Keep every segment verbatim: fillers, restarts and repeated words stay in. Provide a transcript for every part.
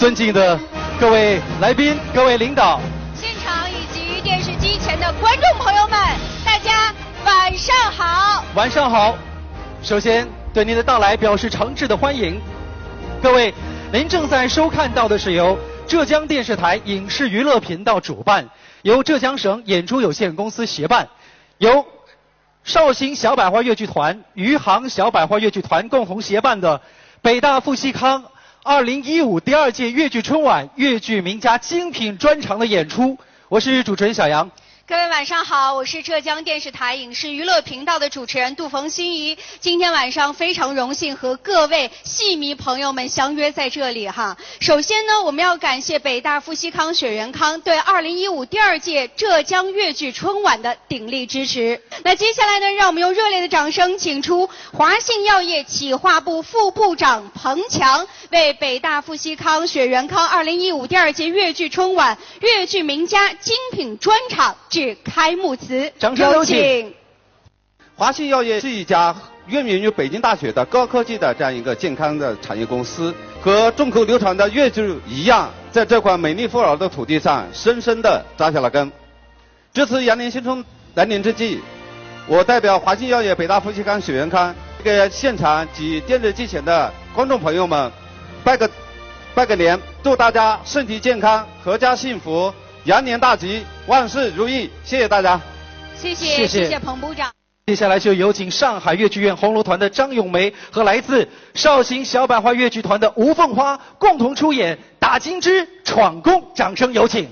尊敬的各位来宾、各位领导，现场以及电视机前的观众朋友们，大家晚上好。晚上好。首先，对您的到来表示诚挚的欢迎。各位，您正在收看到的是由浙江电视台影视娱乐频道主办，由浙江省演出有限公司协办，由绍兴小百花越剧团、余杭小百花越剧团共同协办的北大附西康二零一五第二届越剧春晚越剧名家精品专场的演出。我是主持人小杨。各位晚上好，我是浙江电视台影视娱乐频道的主持人杜冯心怡。今天晚上非常荣幸和各位戏迷朋友们相约在这里哈。首先呢，我们要感谢北大附西康血源康对二零一五第二届浙江越剧春晚的鼎力支持。那接下来呢，让我们用热烈的掌声，请出华信药业企划部副部长彭强，为北大附西康血源康二零一五第二届越剧春晚越剧名家精品专场致开幕词。掌声有请。有请。华信药业是一家渊源于北京大学的高科技的这样一个健康的产业公司，和众口流传的越剧一样，在这块美丽富饶的土地上深深的扎下了根。值此羊年新春来临之际，我代表华信药业北大附西康血源康，给现场及电视机前的观众朋友们拜个拜个年，祝大家身体健康，阖家幸福，羊年大吉，万事如意。谢谢大家。谢谢，谢谢。谢谢彭部长。接下来就有请上海越剧院红楼团的张咏梅和来自绍兴小百花越剧团的吴凤花共同出演《打金枝闯宫》，掌声有请。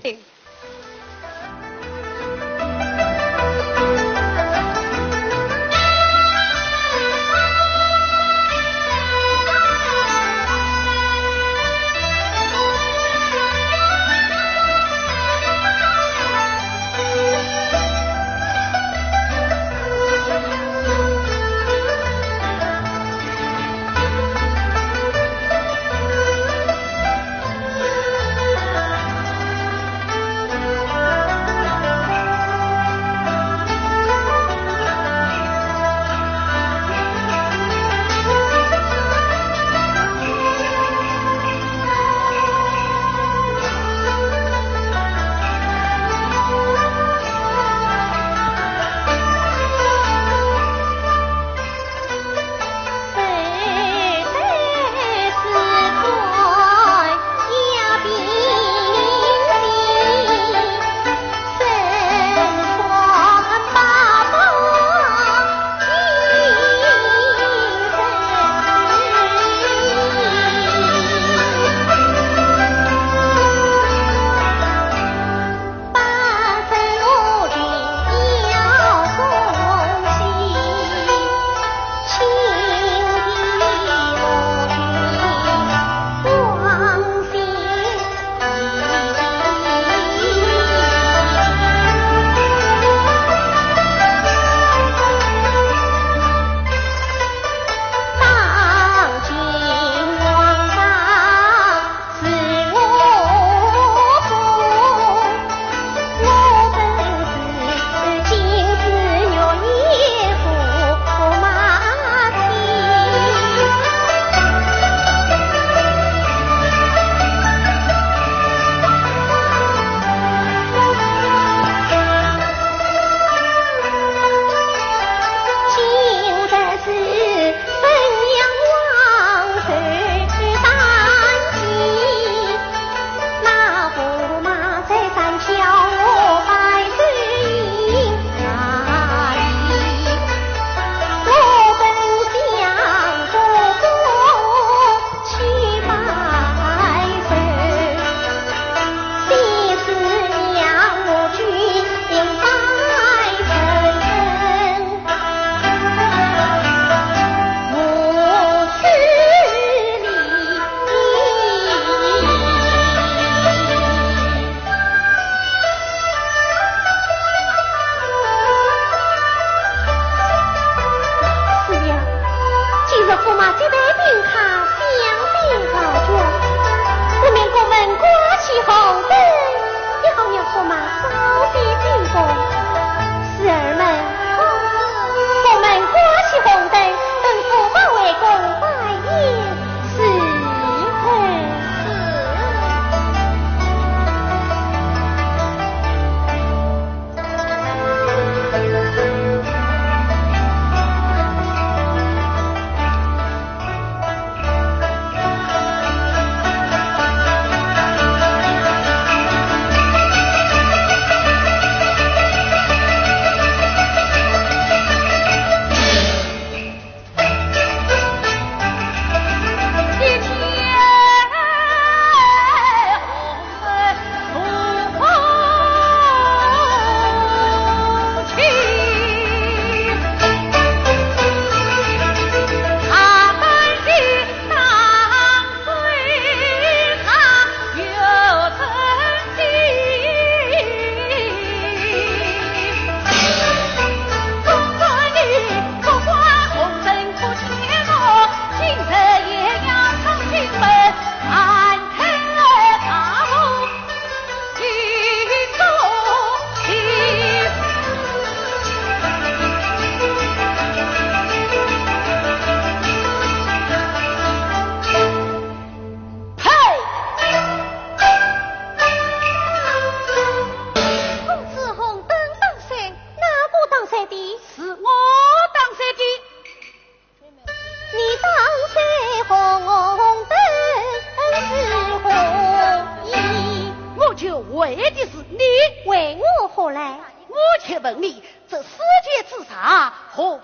这世界之大，何者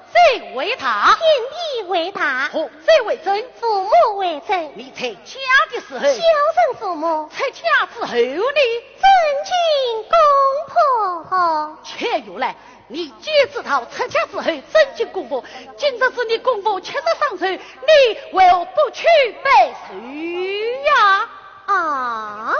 为大？天地为大。何者为真？父母为真。你在家的时候？孝顺父母。出家之后呢？尊敬公婆。且住来，你既知道出家之后尊敬公婆，今日是你公婆七十三岁，你为何不去拜寿呀？啊。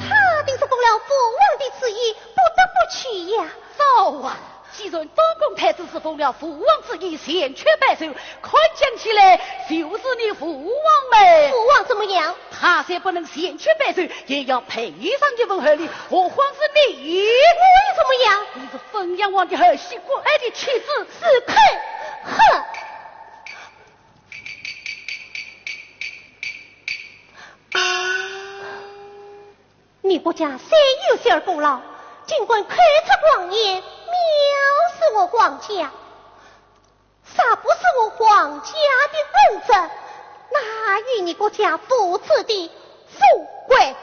他听说奉了父王的旨意，不得不去呀。早啊，既然东宫太子是奉了父王旨意前去拜寿，看讲起来就是你父王嘞。父王怎么样？他虽不能前去拜寿，也要赔上一份厚礼，何况是你？我又怎么样？你是汾阳王的儿媳，关爱的妻子。是，哼，哼。 你国家虽有小儿功劳，尽管口出狂言，藐视我皇家，若不是我皇家的恩泽，哪有你国家父子的富贵？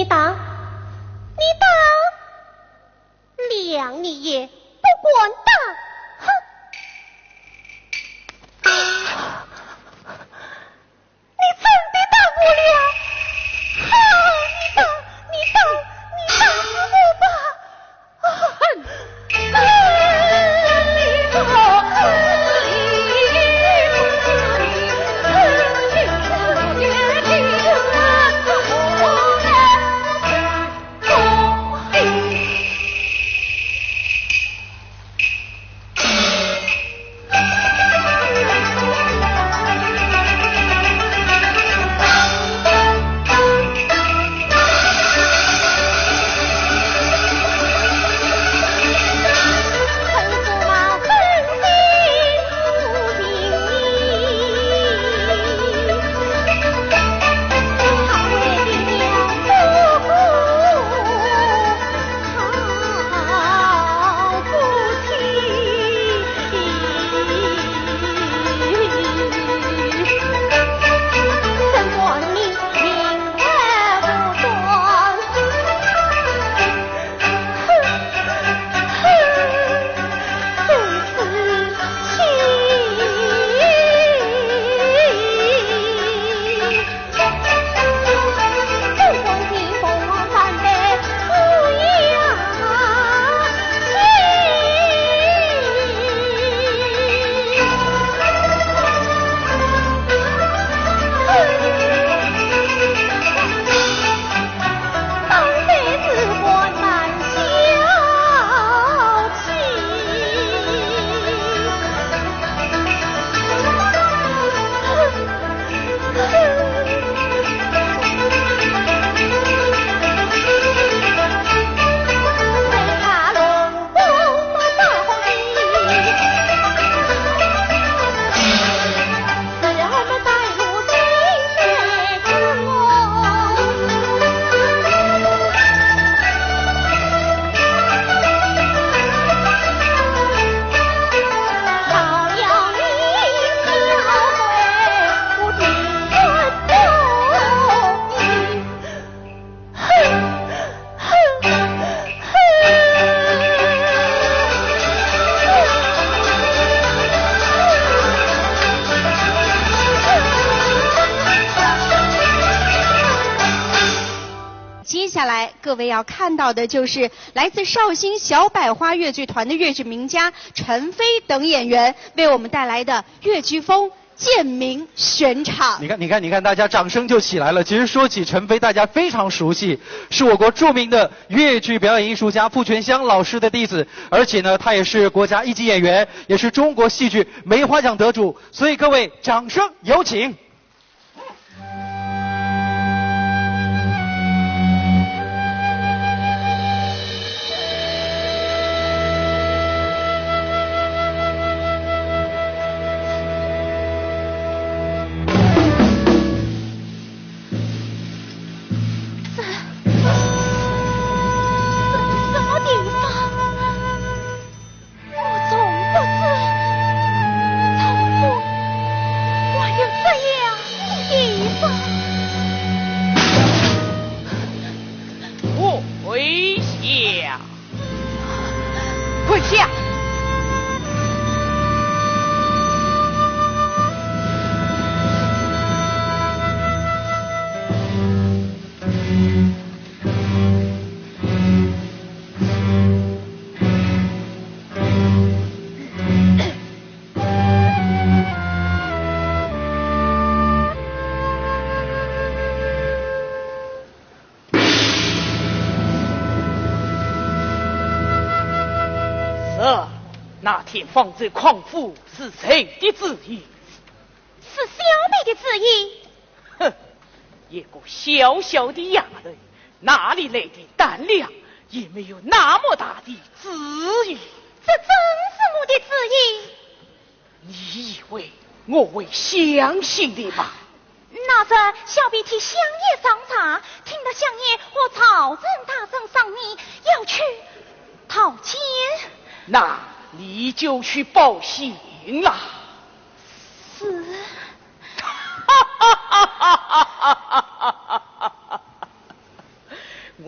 打，你打，谅你也不敢打。哼！你真的打我了？好，你打，你打，你打死我吧！啊！哼！接下来，各位要看到的就是来自绍兴小百花越剧团的越剧名家陈飞等演员为我们带来的越剧风《贱民》选场。你看，你看，你看，大家掌声就起来了。其实说起陈飞，大家非常熟悉，是我国著名的越剧表演艺术家傅泉香老师的弟子，而且呢，他也是国家一级演员，也是中国戏剧梅花奖得主。所以各位，掌声有请。是，那天方才狂夫是谁的主意？是小婢的主意。哼，一个小小的丫头，哪里来的胆量，也没有那么大的主意。这真是我的主意。 你以为我会相信你吗？那日小婢替相爷上茶，听得相爷和曹仁大人商议，要去讨钱。那你就去报信啦。是。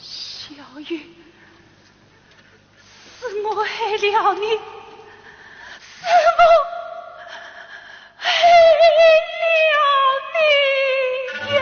小雨，是我害了你，是我害了你呀！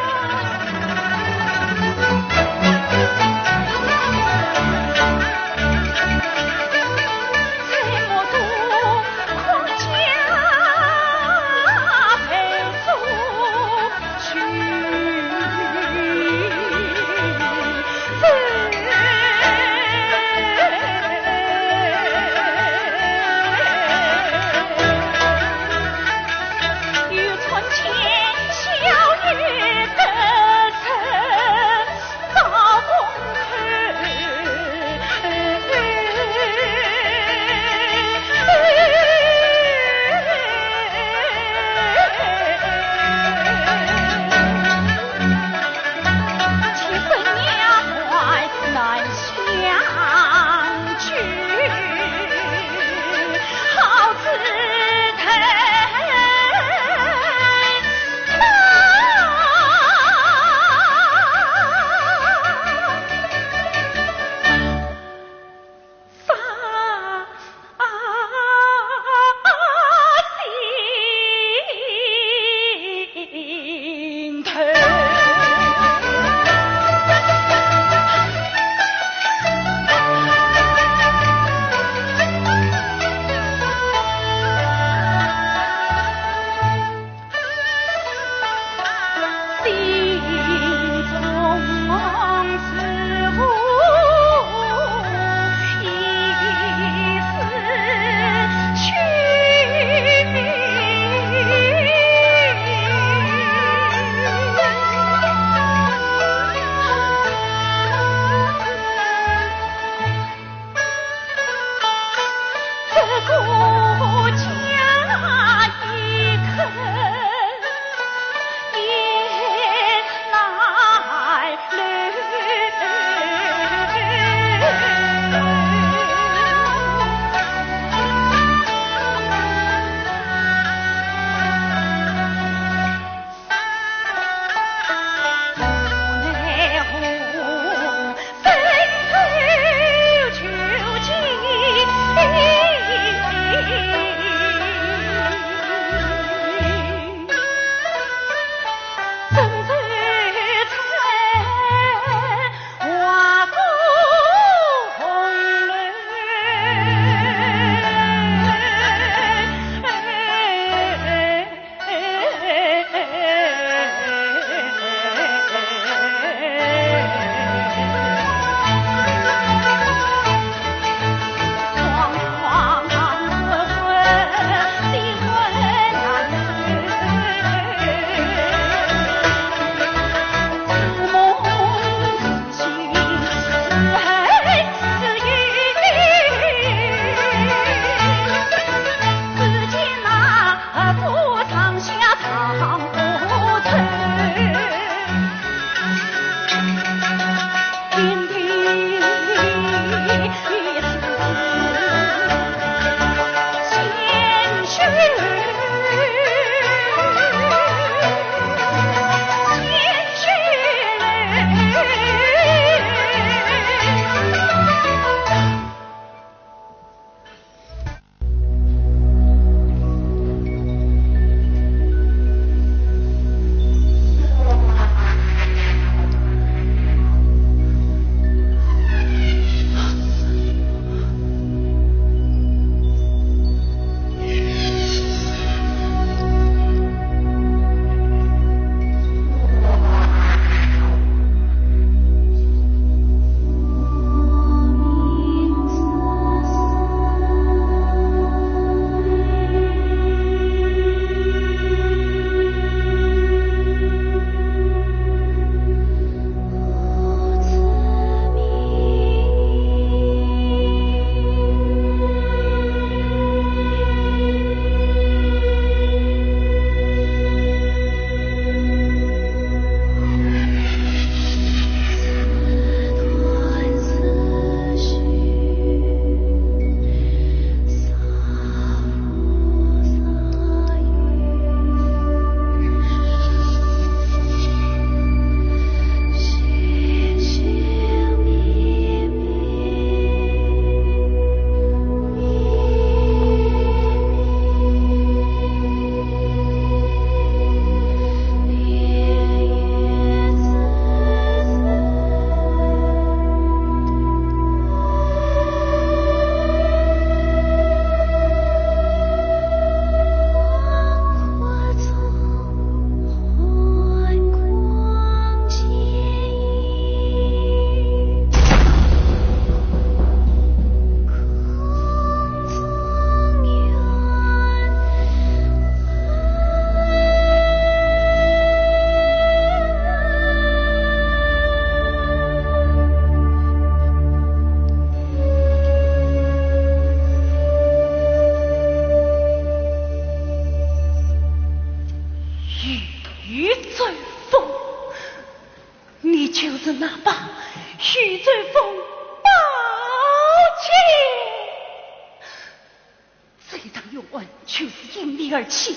就是因你而起，因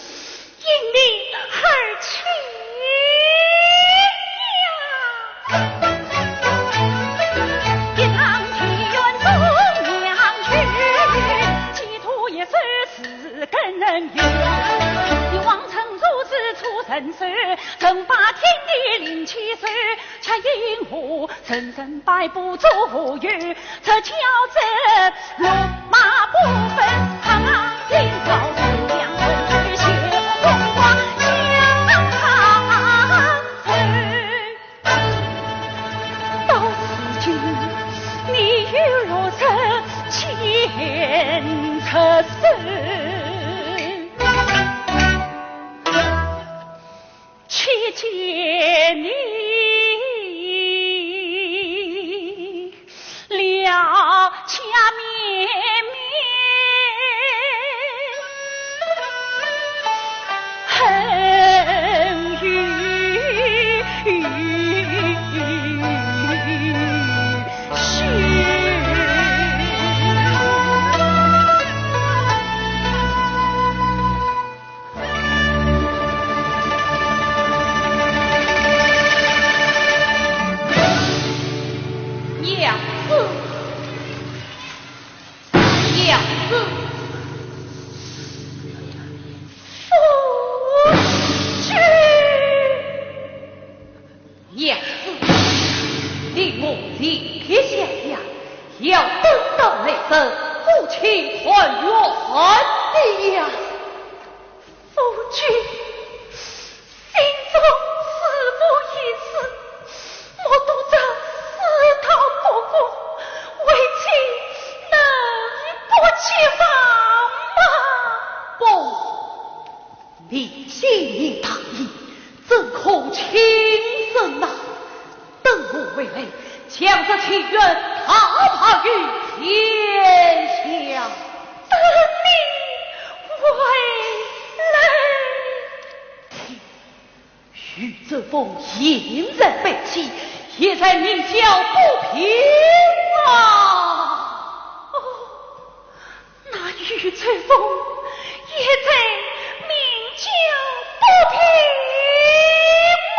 你而起呀！一场天愿送娘去，寄托一首是根人有。你望春如此出人手，曾把天地灵气收，却因我 人人摆布左右，这叫这龙马不分长啊，今朝是两人血红光相看透。到如今，你又落得前出手。 去见你了，家面面很有心。娘子，娘子，夫君。 娘子，你我情结相依，要等到来生，夫妻团圆的呀。夫君，心中自不言辞，莫读这世道不公，为妻能不绝望吗？不， 你既已答应，怎可轻生呐？等我回来，将这契约大白于天下。等你回来。与周峰现在背弃，也在明教不平啊！哦， 那与周峰也在明教不平么？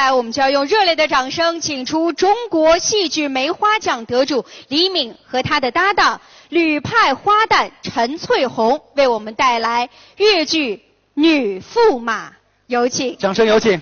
来，我们就要用热烈的掌声，请出中国戏剧梅花奖得主李敏和她的搭档，吕派花旦陈翠红，为我们带来越剧《女驸马》，有请。掌声有请。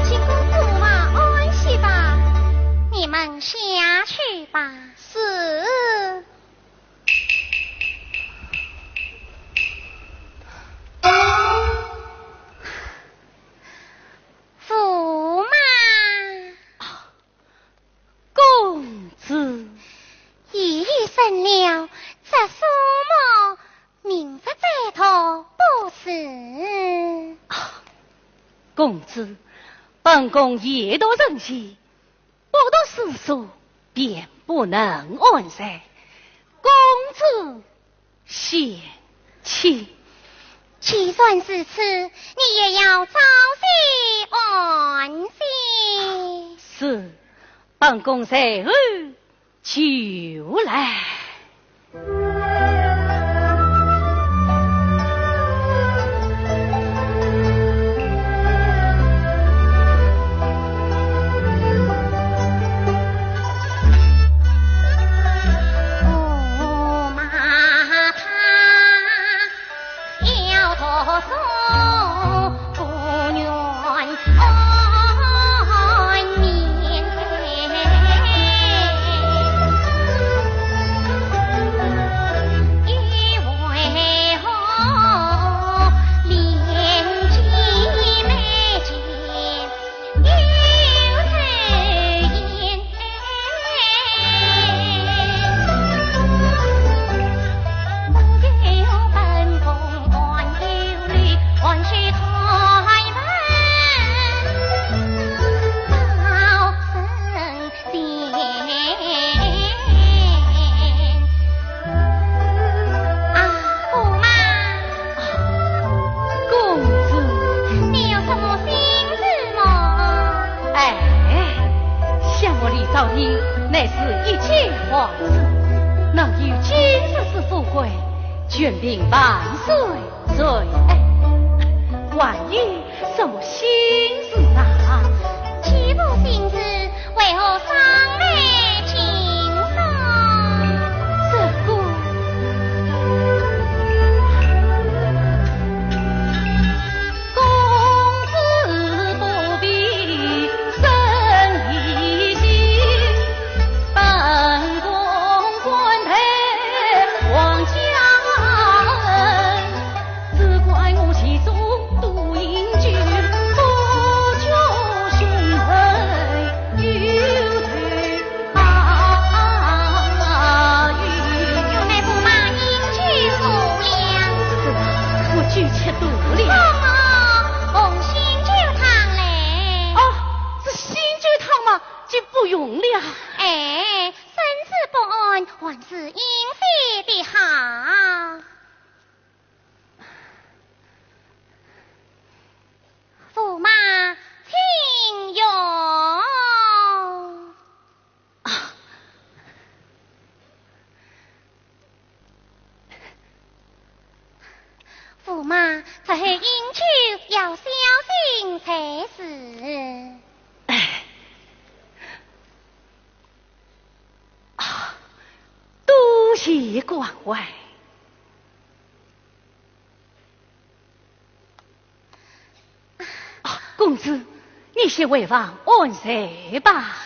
请公主安歇吧，你们下去吧。是。驸马。 公子。夜已深了，着素帽，明日再读不迟。啊，公子，本宫夜读神器，不读诗书，便不能安睡。公子 贤妻。既然如此，你也要早些安歇。是，本宫随后就来。啊，驸马。公子。你有什么心事么？哎，想我李昭仪乃是一介皇子，能有今日之富贵，全凭万岁垂爱。哎，还有 什么心事啊？既无心事，为何上来请安？这个，公子不必哎，身子不安，还是隐些的好。驸马，请用。啊，驸马，这后饮酒要小心才是。哎，啊，多谢关怀。啊，公子，你先回房安睡吧。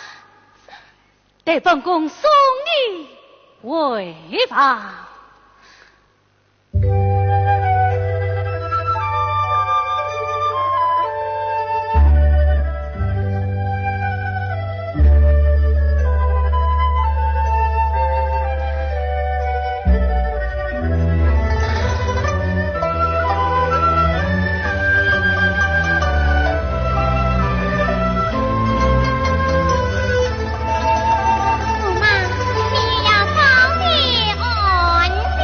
待本宫送你回房。驸马，你要早些安歇。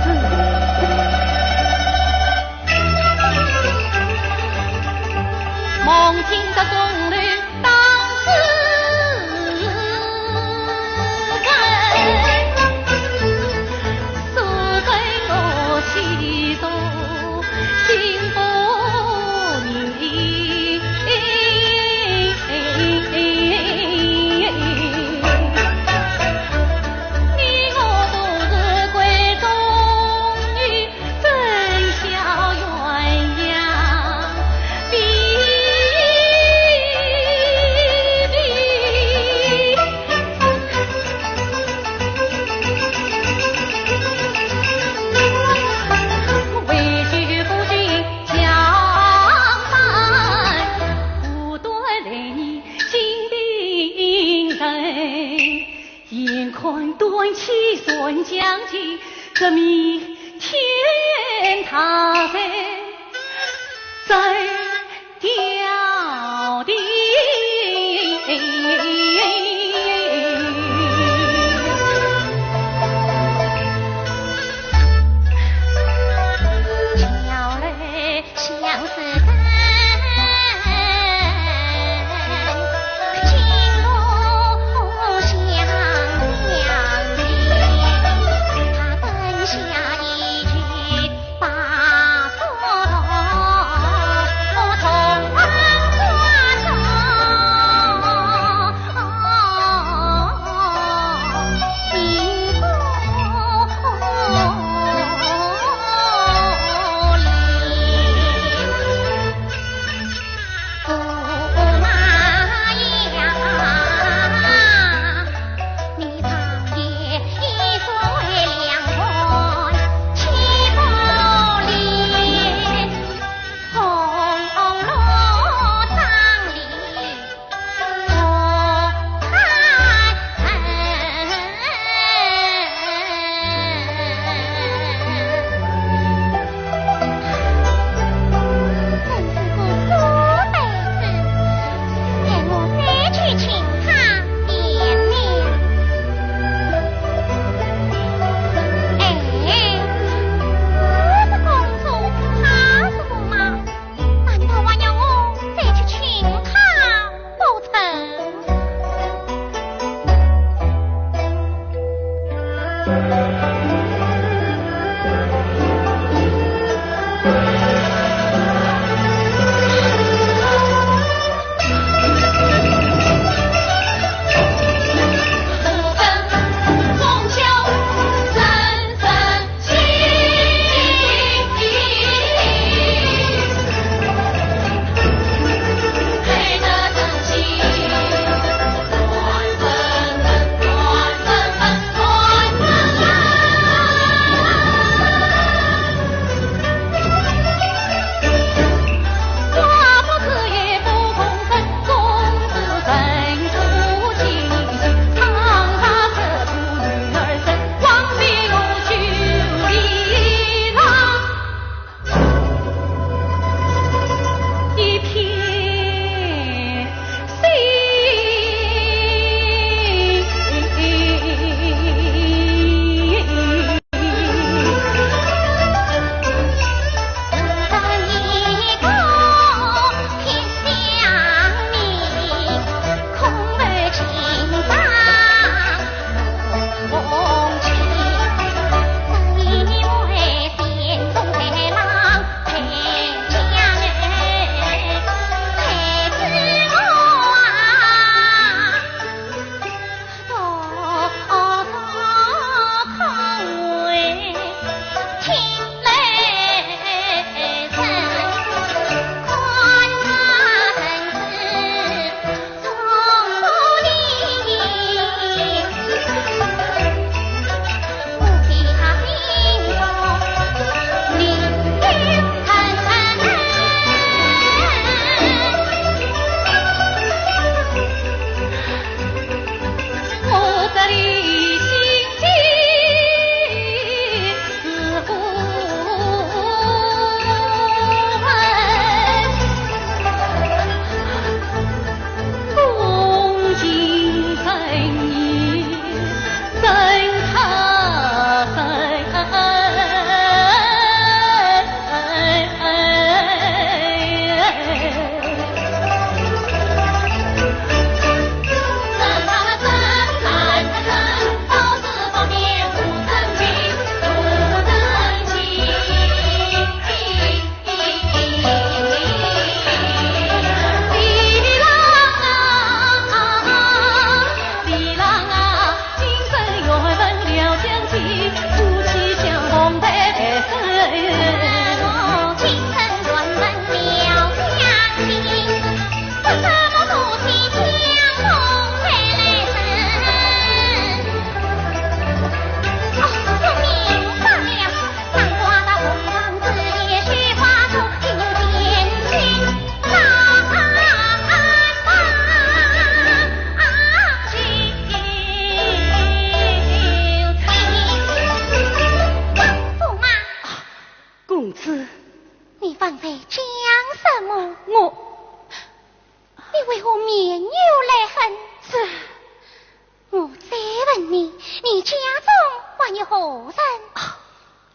是，是。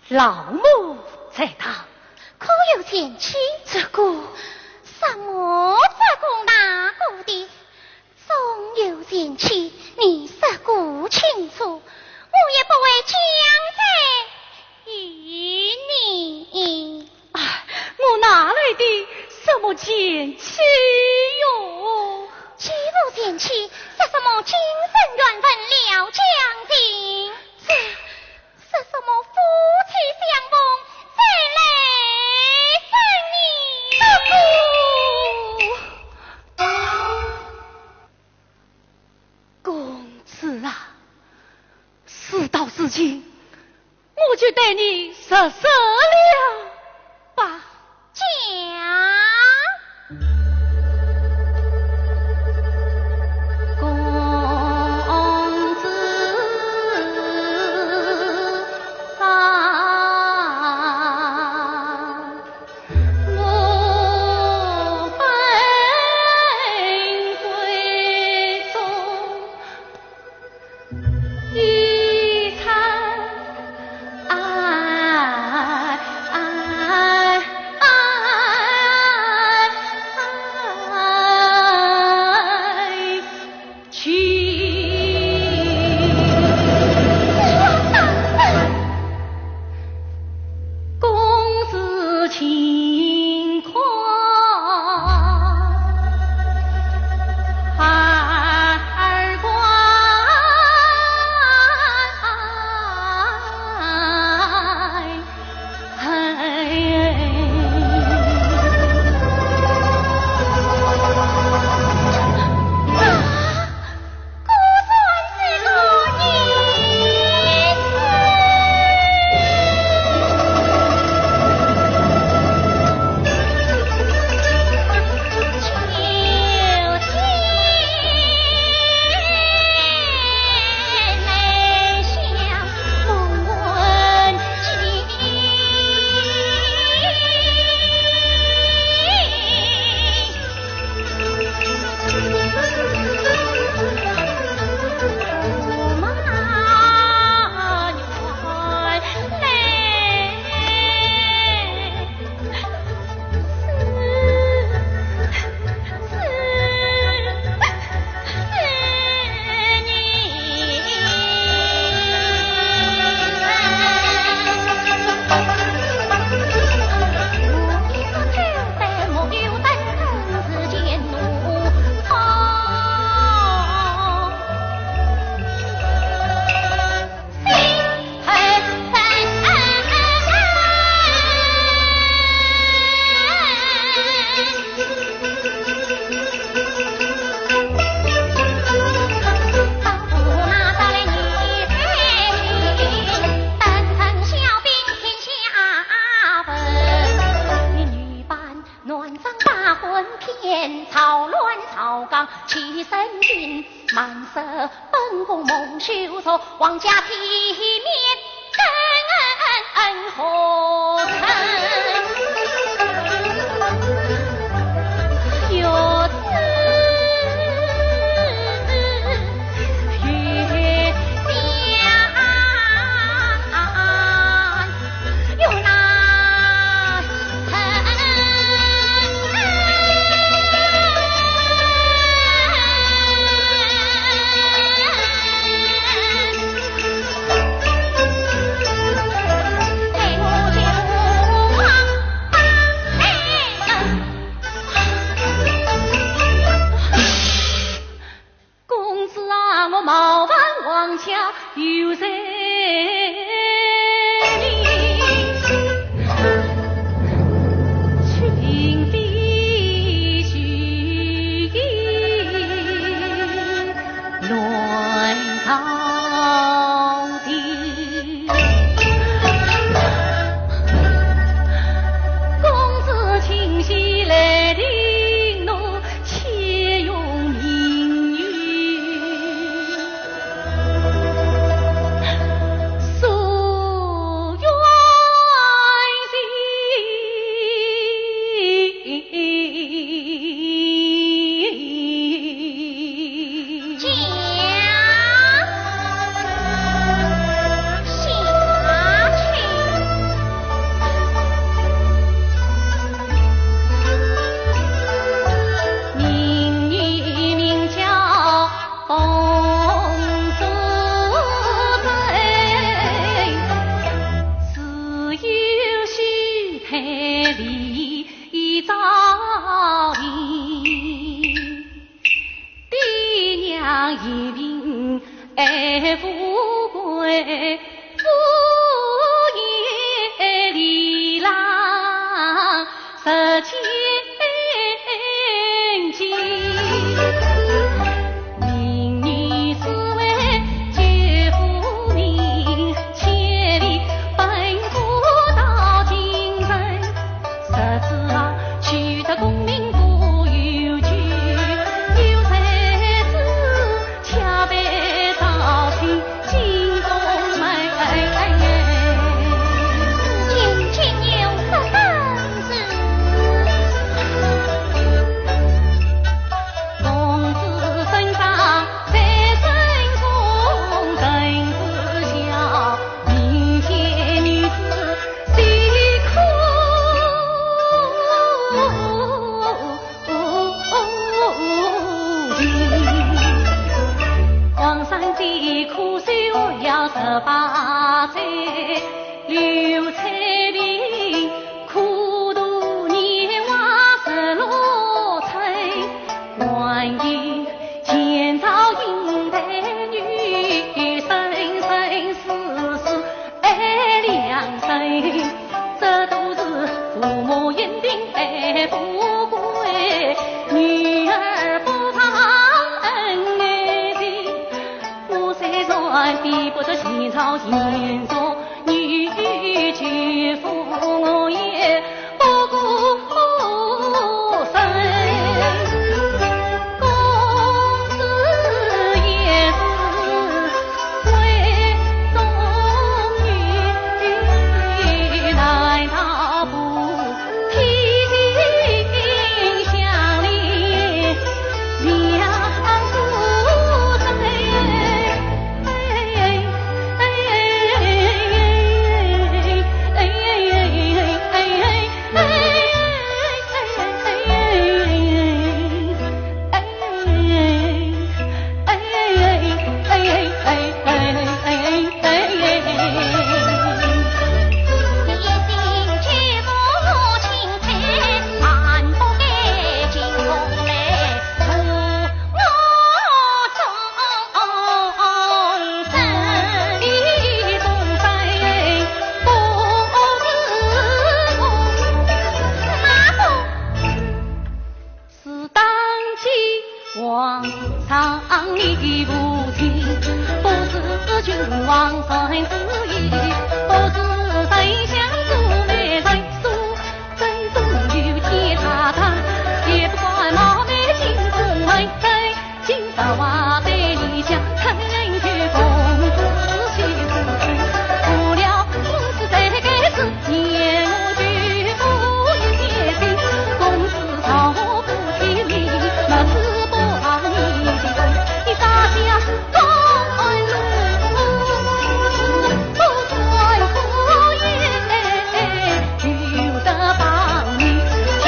老母在堂。可有贤妻？这个……什么这个那个的？纵有贤妻，你说个清楚，我也不会将罪于你。哎，我哪来的什么贤妻哟？既无贤妻，说什么精神远闻了将情？这……说什么夫妻相逢，谁来分你？公子啊，事到如今，我就对你实说了吧。讲。公子啊，我本闺中 一场爱情。公子轻狂。 公子啊，我冒犯王家有罪名，去定非拘役乱朝廷。 公子请息来听奴，且用明语。一命爱富贵，不也离郎十千金。明年四会救父命，千里奔赴到京城。 谁知啊，去得功名不由己，有才子恰被招进京中门。见见有何本事？公子身上在身中，人子孝，明贤女子 辛苦。皇上的苦守要十八载，刘采萍苦度年华十六春，还有前朝英台女，生生世世 爱两生，这都是父母因病爱不归，女儿不报恩爱情。我虽然比不得前朝贤淑女，救父我也 不顾身。公子也是闺中女，难道不替情相怜两不争？ 是当今皇上你的父亲，不是君王三子意，不是丞相朱买臣，苏州中有天大堂，也不管冒昧进宫门。 今朝啊，对你讲，曾有公子去世，除了公子这个字，念我就不一些心。公子朝我不听命，没事不把你的心，你撒下公安路，不管苦也，有得帮你天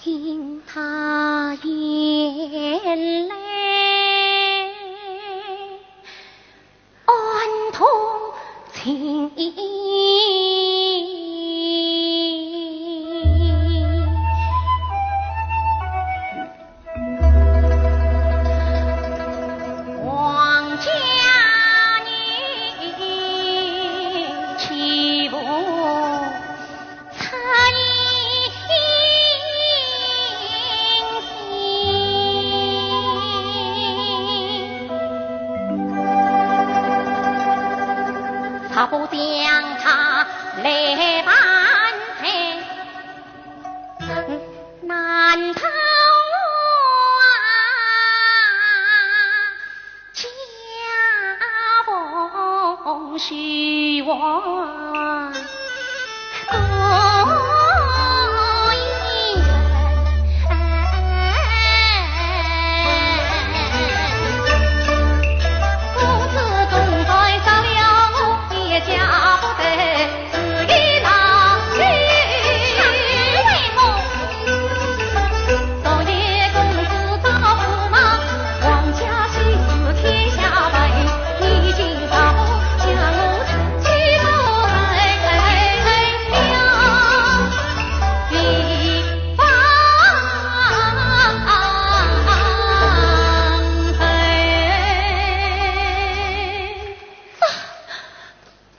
听他言来，暗通情意。 王家女岂无恻隐心？啊，不将他来办罪，难道我啊，家奉许我？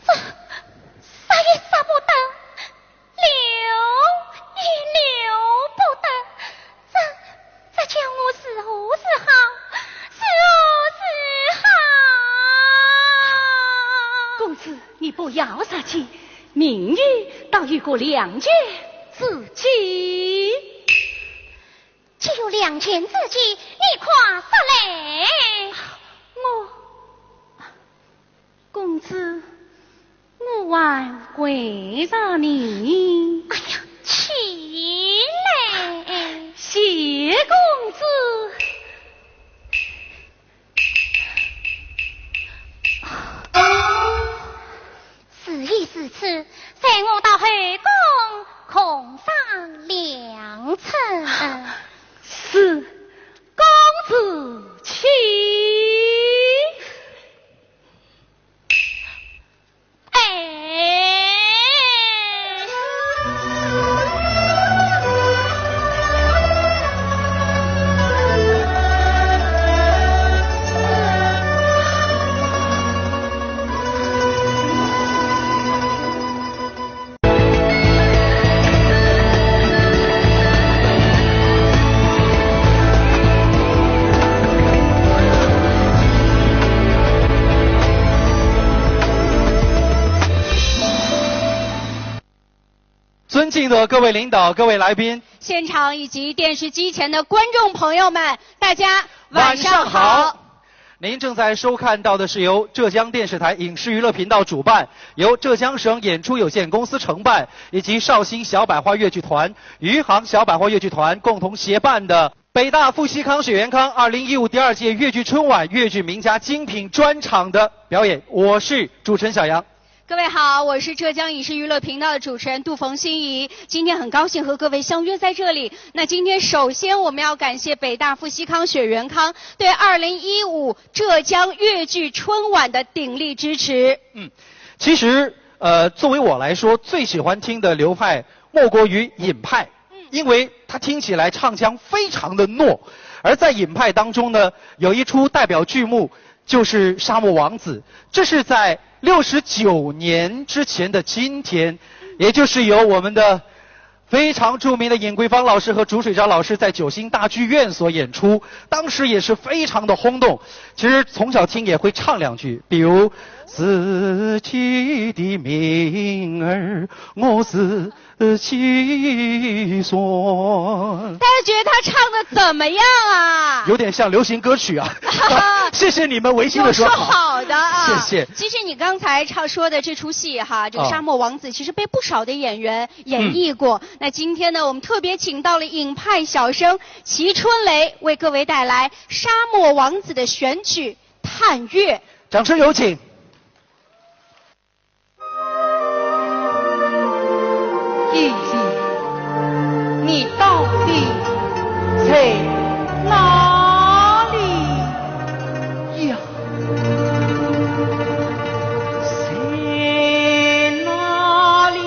这，这也舍不得，留也留不得，这，这叫我如何是好，如何是好？公子，你不要着急，明日倒有个良辰之计。既有良辰之计，你快说来。我 公子，我还跪着呢。哎呀，起来。谢公子。事已至此，随我到后宫空赏良辰。是，公子请。 哎。尊敬的各位领导、各位来宾，现场以及电视机前的观众朋友们，大家晚上好。晚上好。您正在收看到的是由浙江电视台影视娱乐频道主办，由浙江省演出有限公司承办，以及绍兴小百花越剧团、余杭小百花越剧团共同协办的北大傅锡康、雪原康二零一五第二届越剧春晚越剧名家精品专场的表演。我是主持人小杨。 各位好，我是浙江影视娱乐频道的主持人杜冯心怡。今天很高兴和各位相约在这里。那今天首先我们要感谢北大傅锡康、雪原康对二零一五浙江越剧春晚的鼎力支持。嗯，其实，呃，作为我来说，最喜欢听的流派莫过于尹派，嗯。因为它听起来唱腔非常的糯。而在尹派当中呢，有一出代表剧目就是《沙漠王子》，这是在六十九年之前的今天，也就是由我们的非常著名的尹桂芳老师和竺水昭老师在九星大剧院所演出，当时也是非常的轰动。其实从小听也会唱两句，比如“自己的名儿我自己算”。大家觉得他唱得怎么样啊？有点像流行歌曲啊。谢谢你们违心地说好。有说好的啊。谢谢。其实你刚才唱，说的这出戏哈，这个哦。《沙漠王子》其实被不少的演员演绎过。嗯。那今天呢，我们特别请到了尹派小生齐春雷，为各位带来《沙漠王子》的选曲《探月》。掌声有请。 姐姐，你到底在哪里呀？在哪里？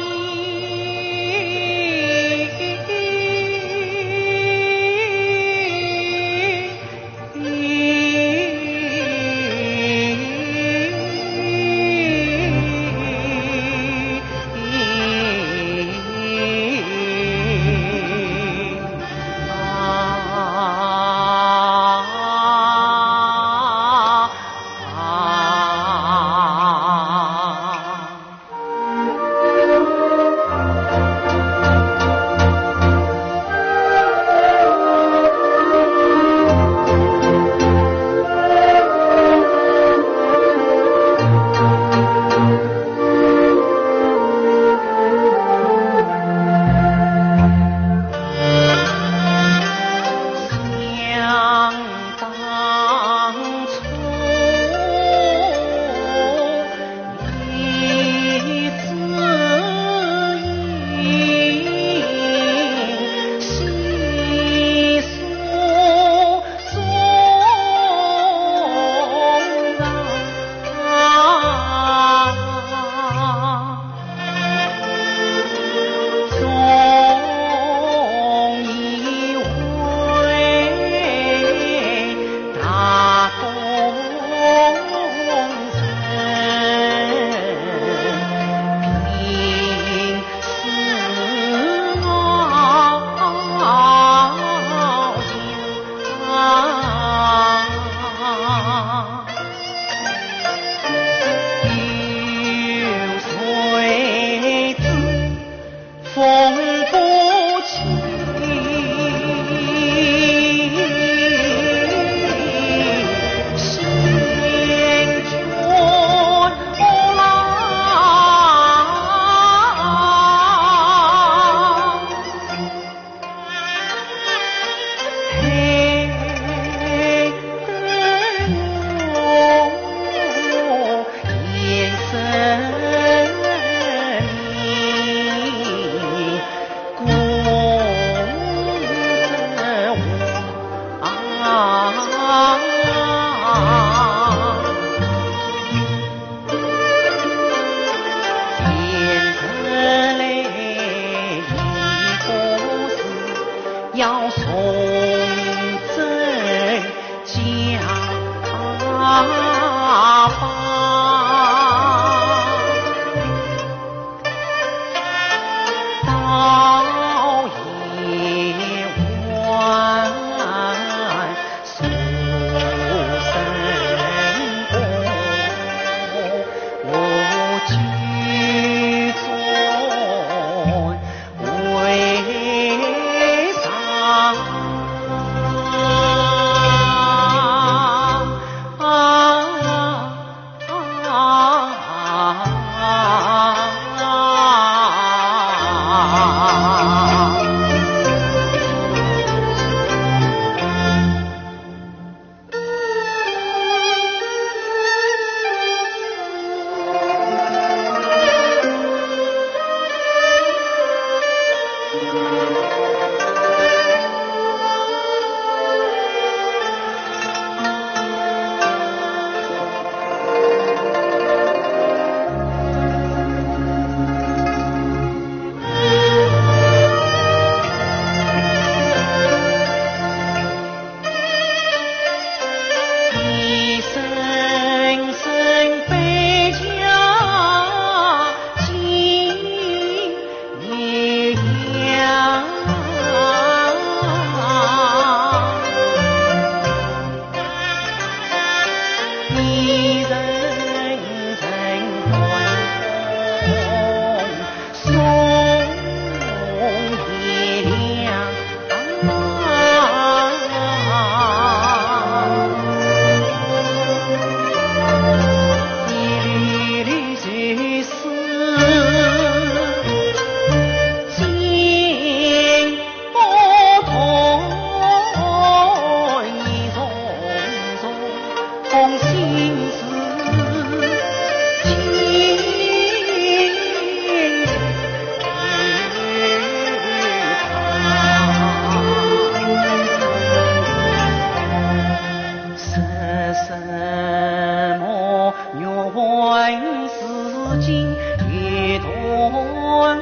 今夜团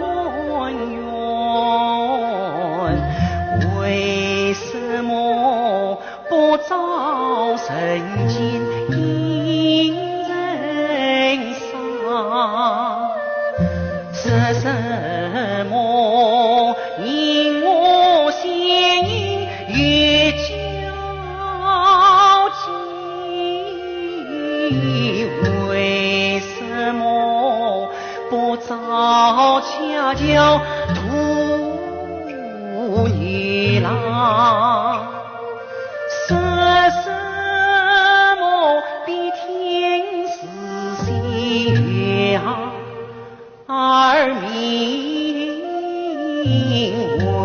圆，为什么不照人间一人伤？是什么引我相依又交集？为什么不早恰巧渡年郎？说什么比天时先月儿明？为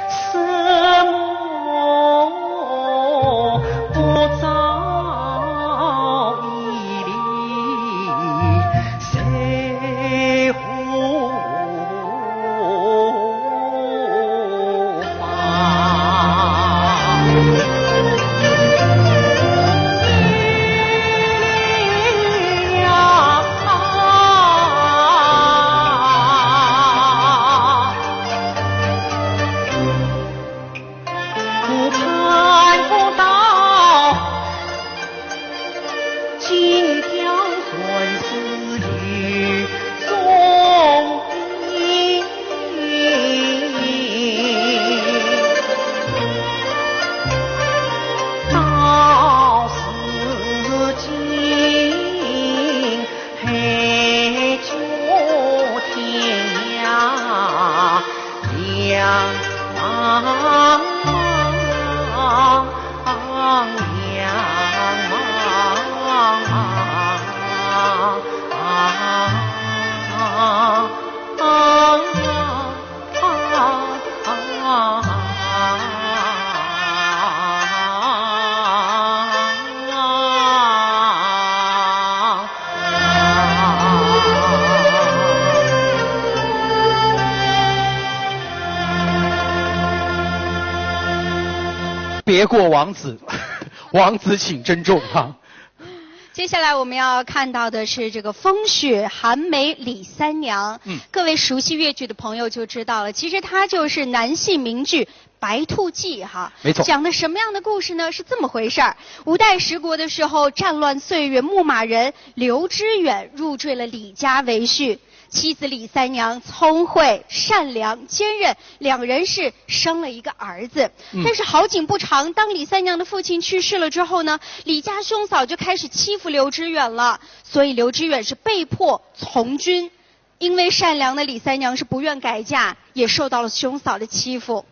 什么不早一粒水花？我看不到。 今朝算是有终点，到如今海角天涯。 两茫茫，两茫茫。别过王子，王子请珍重哈。接下来我们要看到的是这个风雪寒梅李三娘。嗯。各位熟悉越剧的朋友就知道了，其实它就是南戏名剧《白兔记》哈。没错。讲的什么样的故事呢？是这么回事儿。五代十国的时候，战乱岁月，牧马人刘知远入赘了李家为婿。 妻子李三娘聪慧、善良、坚韧，两人是生了一个儿子。嗯。但是好景不长，当李三娘的父亲去世了之后呢，李家兄嫂就开始欺负刘知远了，所以刘知远是被迫从军。因为善良的李三娘是不愿改嫁，也受到了兄嫂的欺负。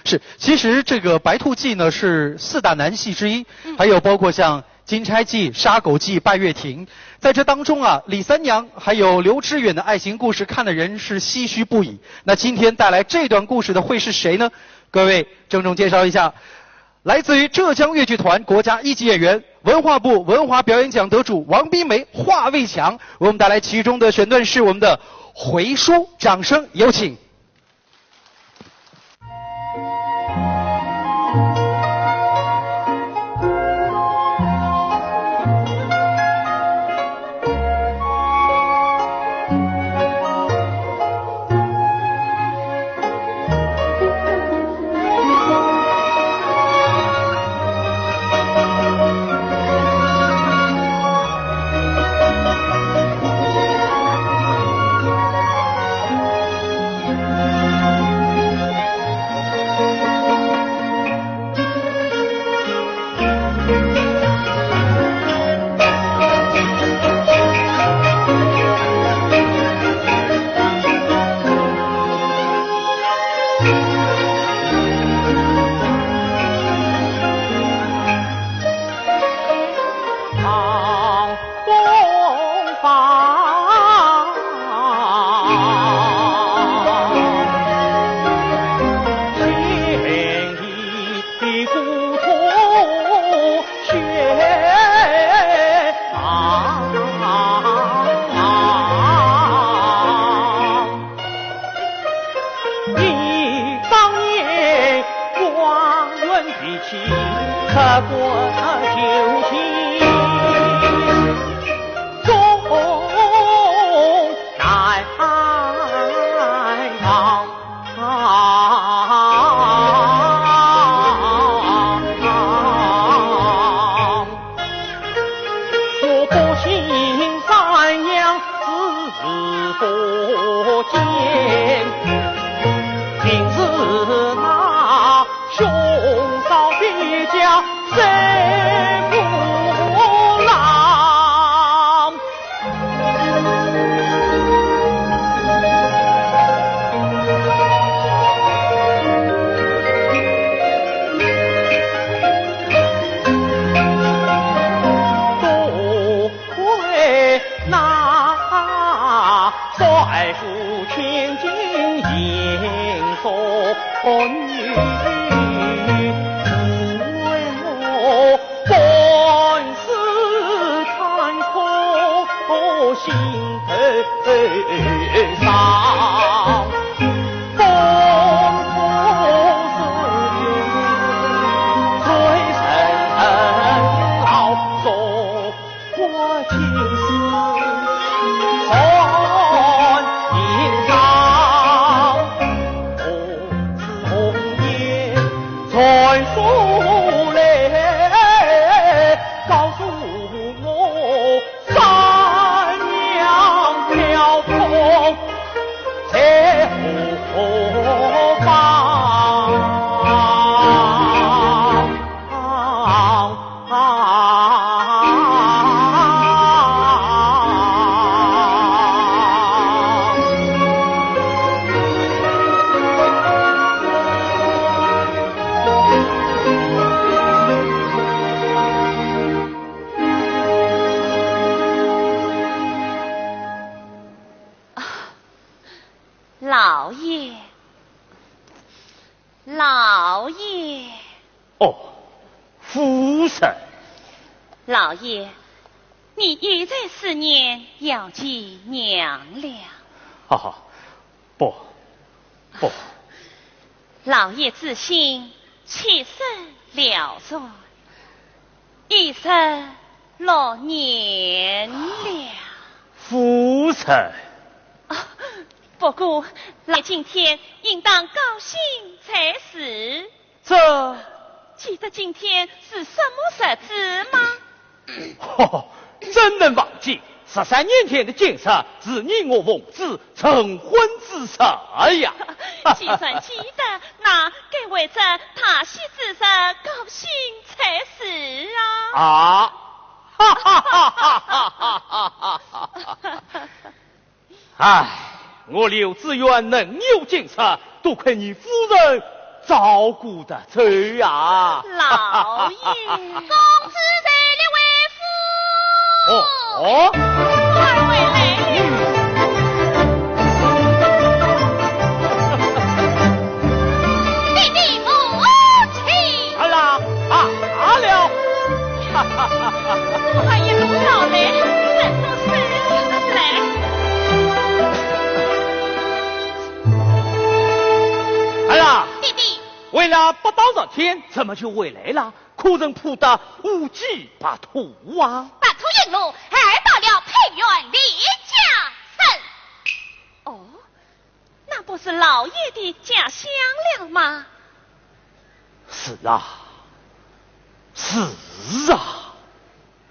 是，其实这个《白兔记》呢，是四大南戏之一，嗯。还有包括像《金钗记》《杀狗记》《拜月亭》。在这当中啊，李三娘还有刘知远的爱情故事，看得人是唏嘘不已。那今天带来这段故事的会是谁呢？各位，郑重介绍一下，来自于浙江越剧团国家一级演员、文化部文化表演奖得主王冰梅、华卫强，为我们带来其中的选段是我们的回书，掌声有请。 一当年，状元的妻，可过九七。老爷，老爷。哦，夫人。老爷，你又在思念姚姐娘了。哈哈，不，不。老爷之心，妾身了然。 已是六年了。夫人。啊，不过，老爷今天应当高兴才是。这……记得今天是什么日子吗？哦，怎能忘记？十三年前的今日，是你我奉旨 成婚之日呀。既然记得，那该为这大喜之日高兴才是啊。啊，哈哈哈哈哈哈！哎，我柳志远能有今日，多亏你夫人照顾得周啊。老爷。公子在列为夫。哦，哦。快回来了。弟弟母亲。儿啊，啊，啊了。哈哈哈哈。快一路到来，怎么是来？儿啊。弟弟。 为了不到十天，怎么就回来了？可曾铺得乌鸡白兔啊？白兔引路，还到了太原李家城。哦，那不是老爷的家乡了吗？是啊，是啊。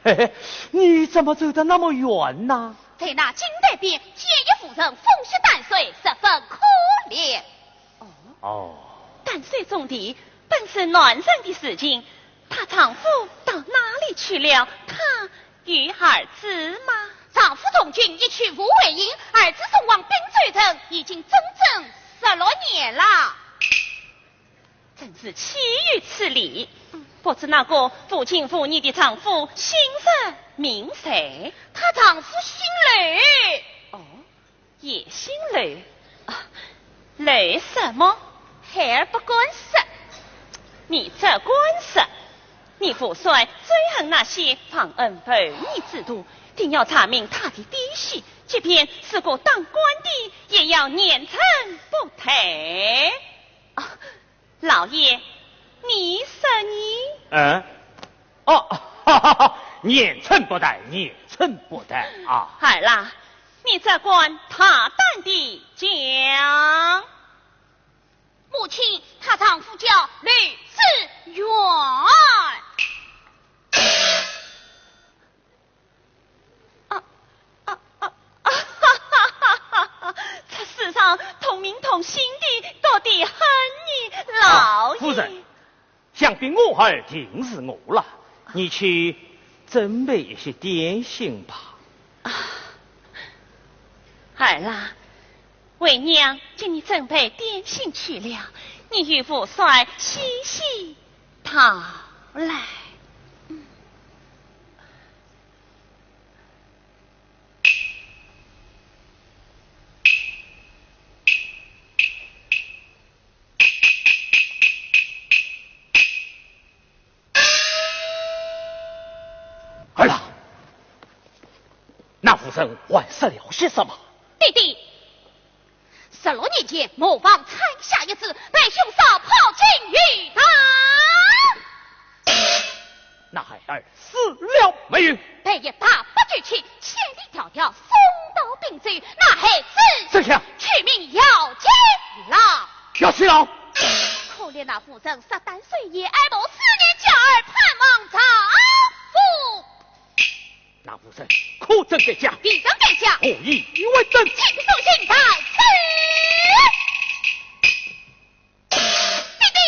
嘿嘿，你怎么走得那么远呢？在那金台边，见一妇人风雪担水，十分可怜。 哦。哦。担水种地本是男人的事情，她丈夫到哪里去了？她有儿子吗？丈夫从军一去无回营，儿子送往滨州城，已经整整十六年了。真是岂有此理！不知那个无情无义的丈夫姓甚名谁？她丈夫姓刘。哦， 也姓刘。啊，刘什么？孩儿不敢说。你只管说。你父帅最恨那些忘恩负义之徒，定要查明他的底细，即便是个当官的，也要严惩不贷。啊， 老爷，你说呢？嗯？哦，哈哈哈，严惩不贷，严惩不贷啊！儿啊，你只管大胆地讲。母亲，她丈夫叫刘志远。 啊，啊，啊，啊，哈哈哈哈哈！这世上同名同姓的多得很呢，老爷。啊，夫人，想必我儿定是我了，你去准备一些点心吧。啊，儿啊，为娘给你准备点心去了，你与父帅歇息 讨来。嗯。人还说了些什么？爹爹，十六年前，磨坊拆下一子，被凶手抛进鱼塘。那孩儿死了没有？被一大把酒气，千里迢迢送到并州，那孩子……这样。取名姚金郎。姚金郎。可怜那妇人杀旦虽然，爱慕思念娇儿，盼望丈夫。 那妇人可曾改嫁？未曾改嫁。何以未曾？请父亲在此。爹爹。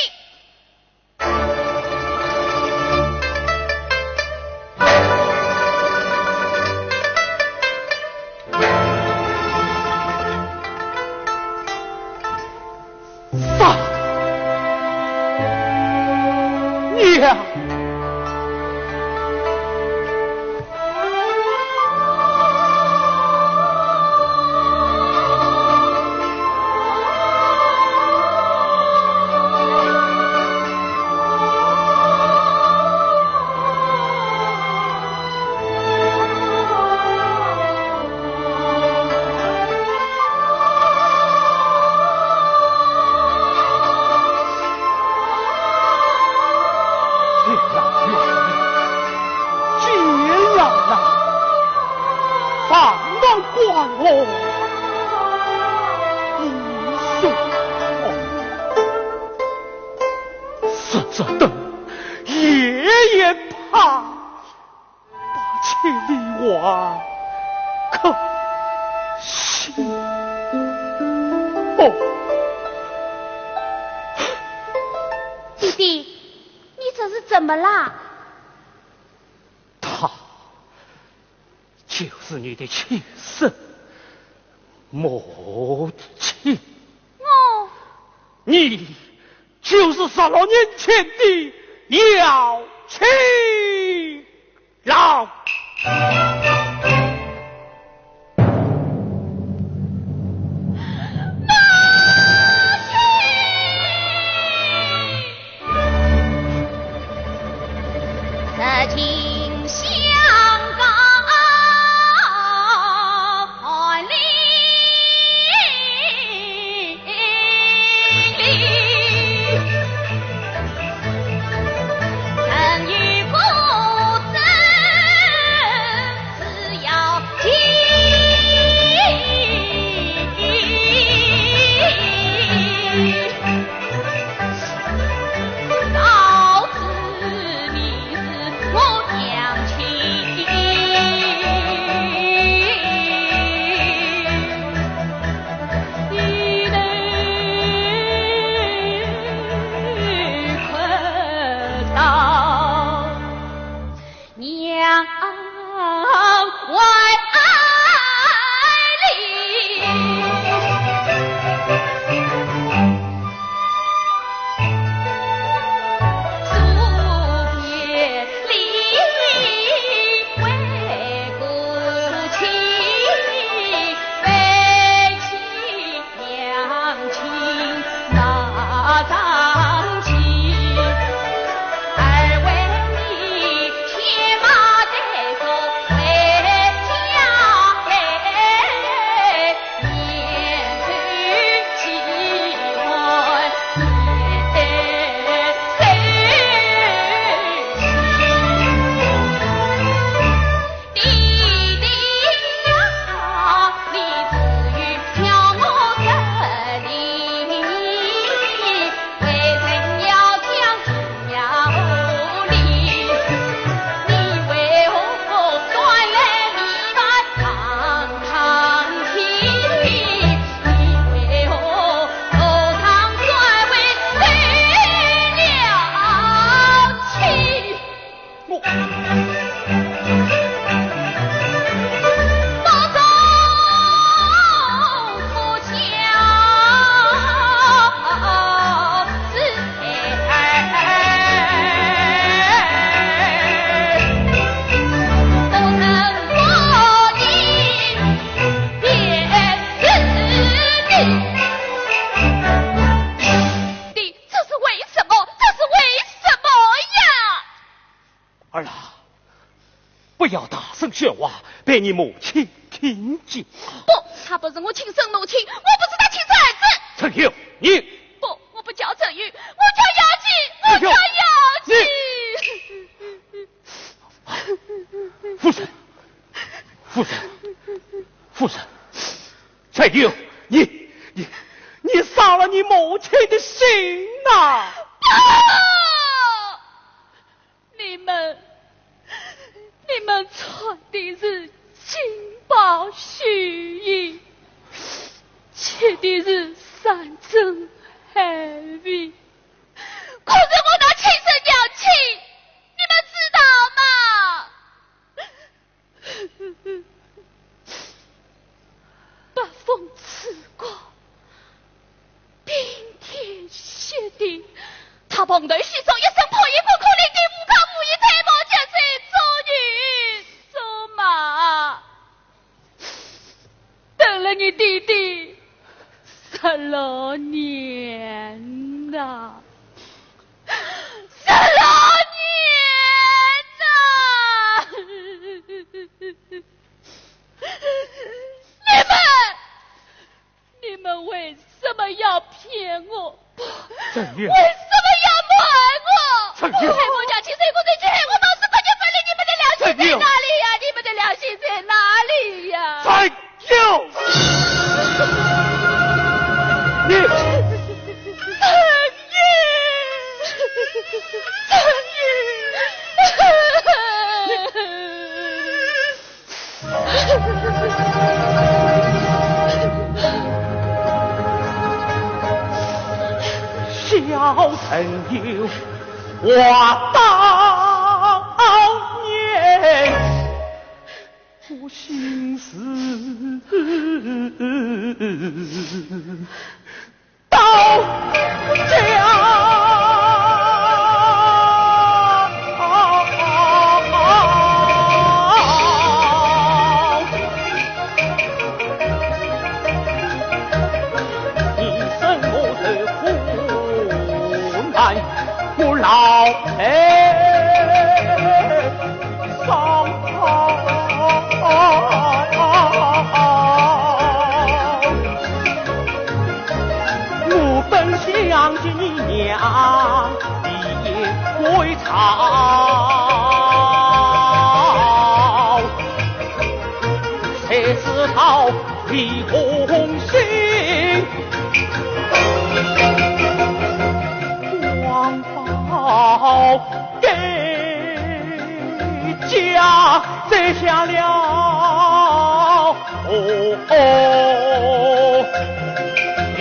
杀！娘！ 实则等，夜夜盼，八千里外，可惜。哦。爹爹，你这是怎么啦？她就是你的亲生母亲。哦。你 就是十六年前的姚金郎。儿啊，不要大声喧哗，被你母亲听亲戚？不，他不是我亲生母亲，我不是他亲生儿子。陈友，你……不，我不叫陈友，我叫姚琪，我叫姚琪。夫人，夫人，夫人，陈友，你，你，你伤了你母亲的心呐！不！ 你们，你们穿的是金袍绣衣，吃的是山珍海味，可是我那亲生娘亲，你们知道吗？ 北风刺骨，冰天雪地，他蓬头垢面，一身破衣，孤苦伶仃，无靠无依，在毛脚在做牛做马，等了你爹爹十六年呐。 十六年呐！你们，你们为什么要骗我？陈友。为什么要瞒我？陈友。害我娘亲受苦受气，害我冒死，关键分离，你们的良心在哪里呀？你们的良心在哪里呀？陈 友！你……陈友！陈友！小陈友，我当年 我心事到家。你生我受苦难，我老哎 伤透。我本想起你娘的归巢，谁知道 李凤新，王宝给家摘下了。哦，哦，了。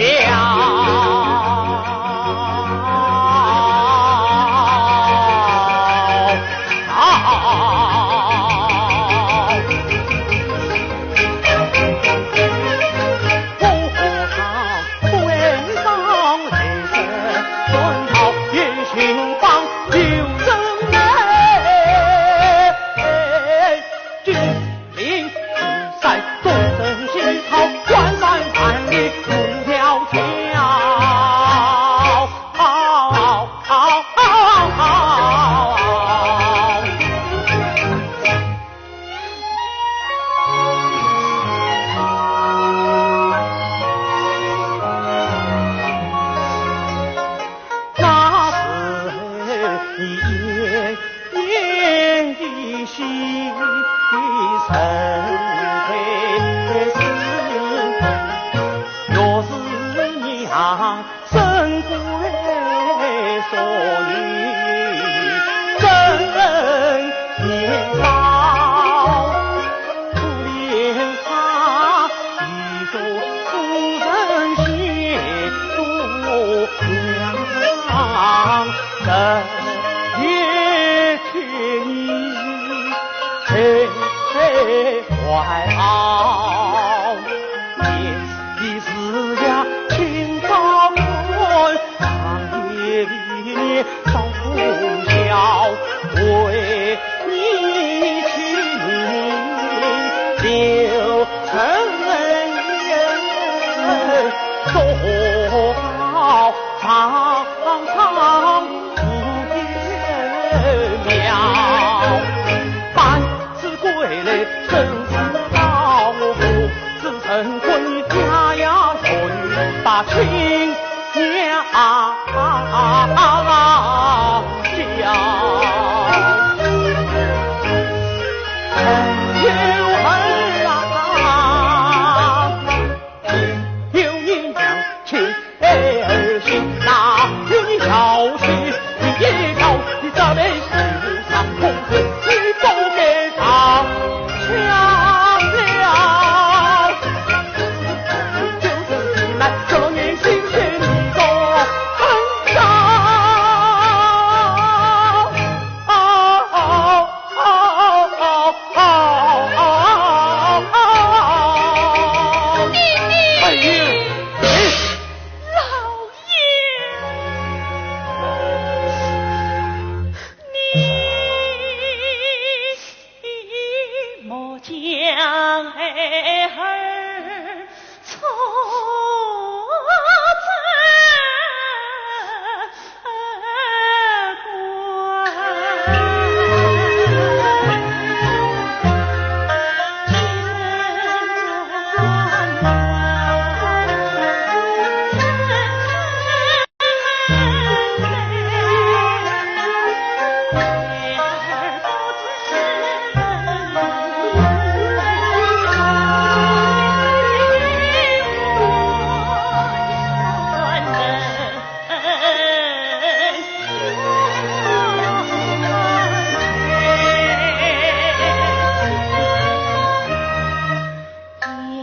那是你一心的深悲事，若是你啊 珍贵所以真年少，不怜他一个夫人心不良，这一天你谁怀抱？ 你是呀，清早我，长夜里面烧通宵，为你去流成泪，做好方丈不得了。半 是归来，怎知道我恩婚家呀，顺把亲娘叫。有儿啊，有你娘亲儿心，那有你孝心，你也孝，你早来是上公子，你不该上。 老爷，你 莫将孩儿错责怪。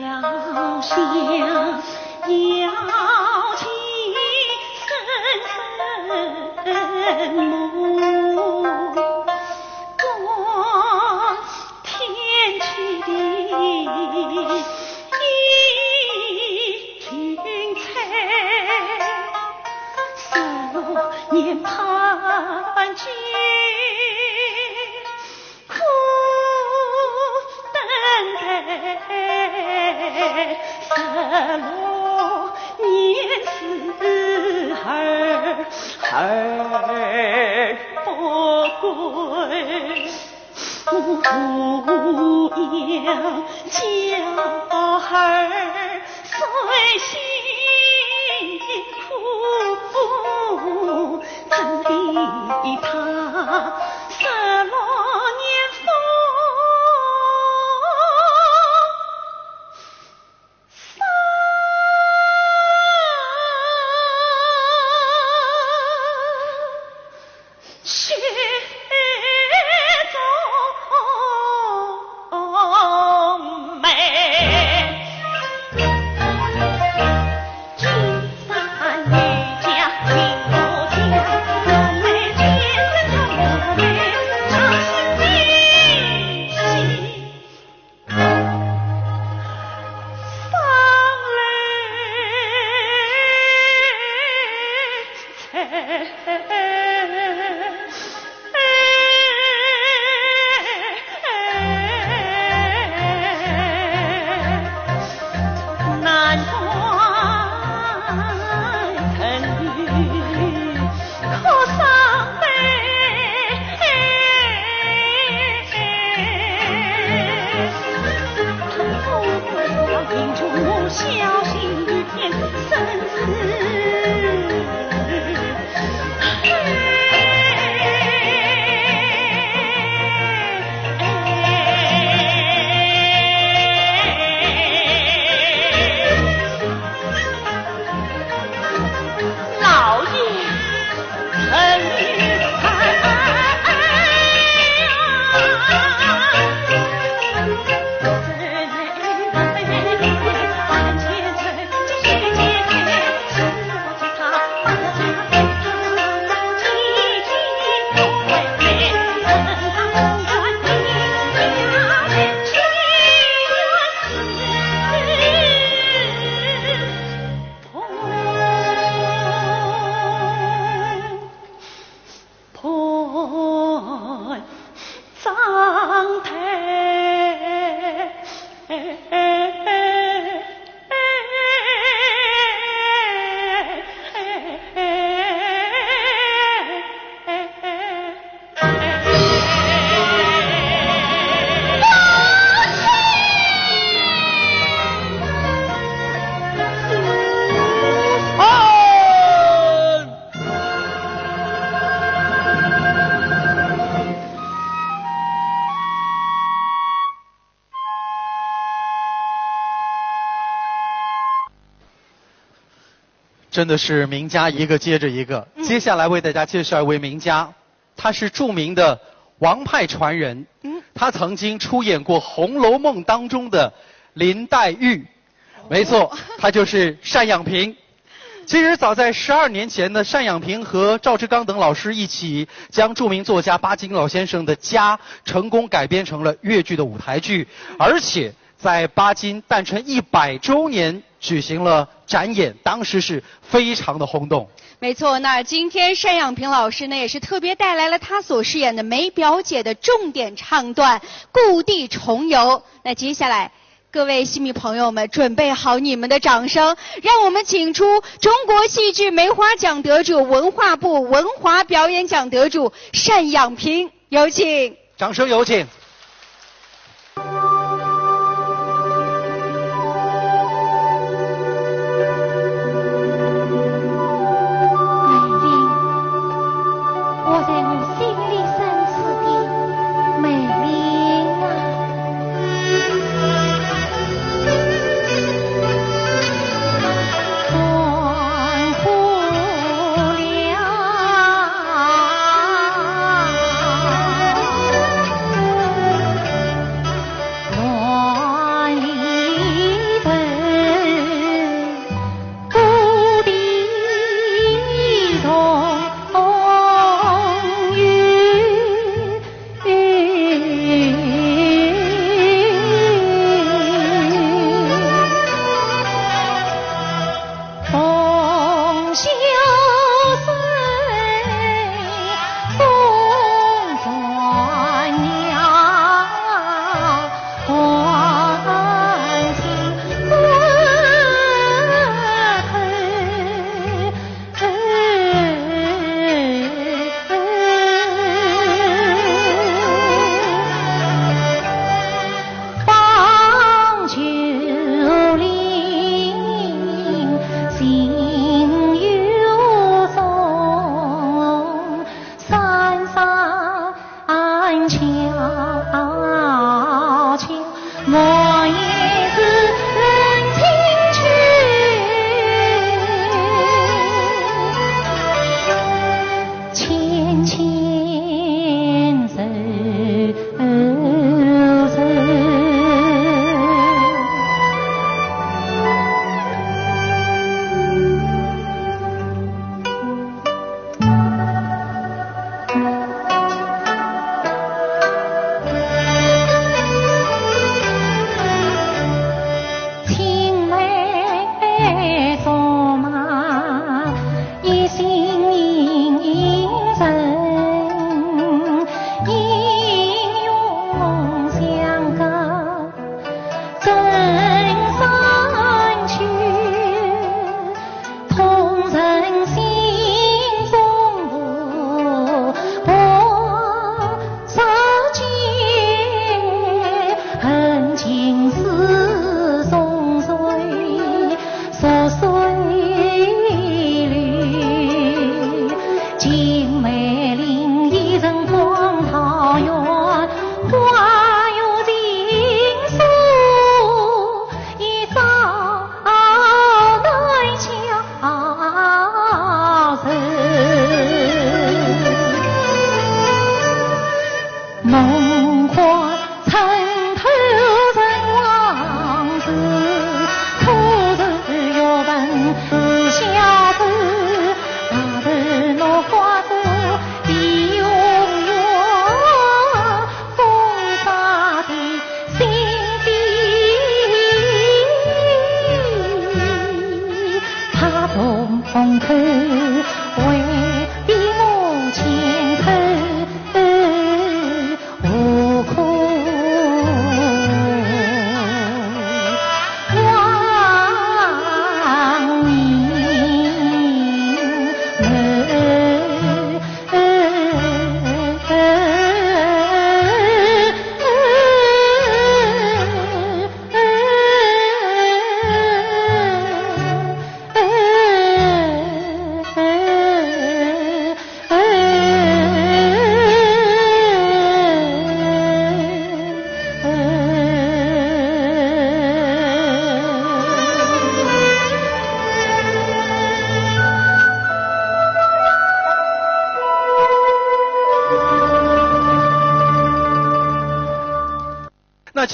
要想要情深深梦，观天地英俊才，日落年盼间。 苦等待日落年时儿儿不归。我抚养娇儿 虽辛苦，怎比他日落年风霜雪中梅。金山玉甲金罗甲，龙眉金针龙眉，掌心金系。 老爷，臣女。真的是名家一个接着一个。嗯。接下来为大家介绍一位名家，他是著名的王派传人。嗯。他曾经出演过《红楼梦》当中的林黛玉。没错，哦。他就是单养平。其实早在十二年前呢，单养平和赵志刚等老师一起将著名作家巴金老先生的家成功改编成了越剧的舞台剧，而且在巴金诞辰一百周年举行了展演，当时是非常的轰动。没错，那今天单养平老师呢，也是特别带来了他所饰演的梅表姐的重点唱段《故地重游》。那接下来，各位戏迷朋友们，准备好你们的掌声，让我们请出中国戏剧梅花奖得主、文化部文华表演奖得主单养平，有请。掌声有请。我在我心里深处的美丽啊。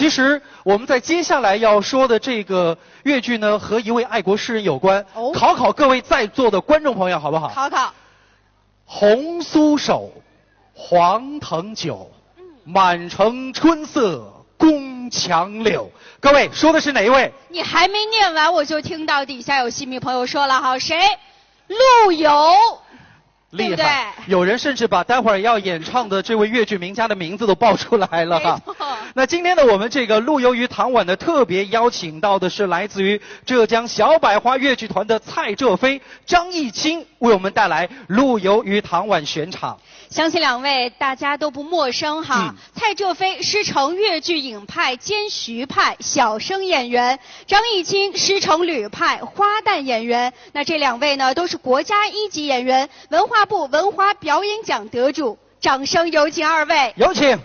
其实我们在接下来要说的这个越剧呢，和一位爱国诗人有关。哦。考考各位在座的观众朋友，好不好？考考。红酥手，黄藤酒，嗯。满城春色宫墙柳。各位，说的是哪一位？你还没念完，我就听到底下有戏迷朋友说了哈，谁？陆游。 厉害。对不对？有人甚至把待会儿要演唱的这位越剧名家的名字都报出来了哈。没错。那今天呢，我们这个陆游与唐婉呢，特别邀请到的是来自于浙江小百花越剧团的蔡浙飞、张艺清，为我们带来陆游与唐婉选场。相信两位大家都不陌生哈。嗯。蔡浙飞师承越剧尹派兼徐派小生演员，张艺清师承吕派花旦演员。那这两位呢，都是国家一级演员，文化部文化表演奖得主，掌声有请二位。有请。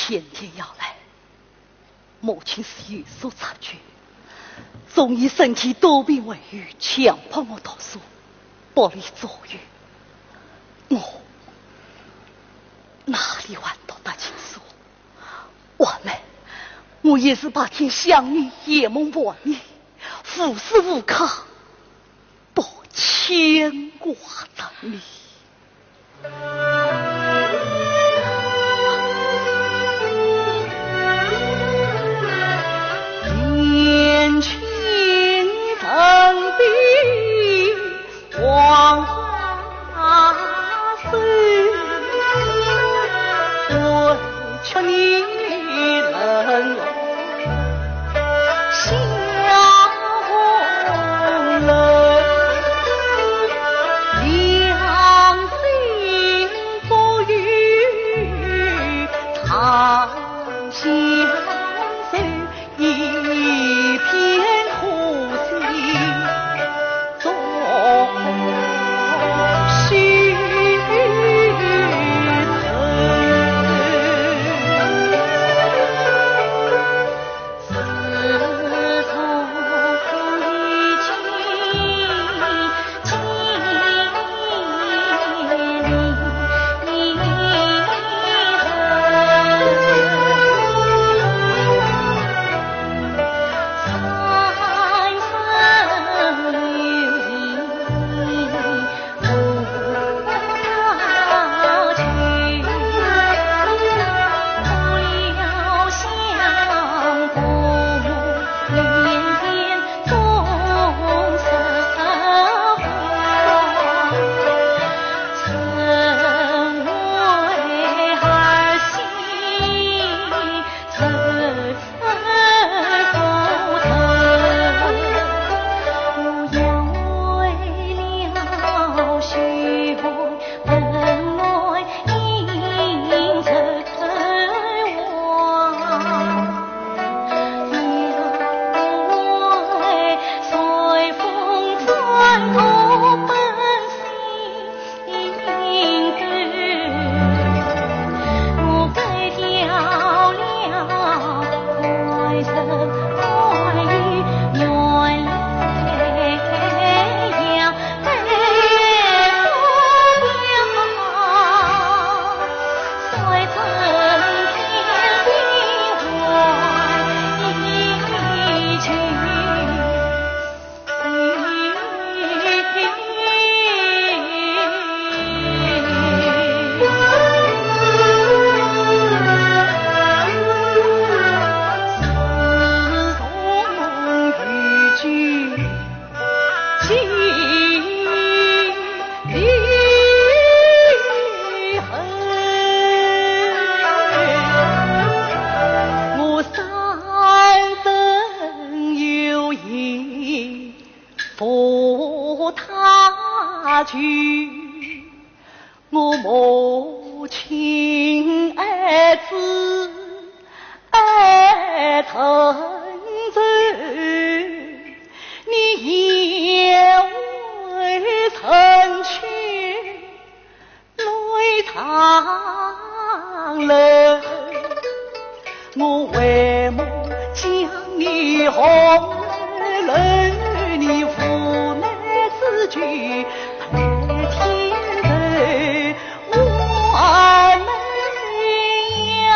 前天夜来，母亲是有所察觉，中医身体多病未愈，强迫我读书，不离左右。我哪里还读得进书？完美，我也是白天想你，夜梦烦你，无时无刻不牵挂着你。 我母亲爱子爱成仇，你也未曾去来长乐。 我为母将你红楼，你无奈之举白天头，我妹呀。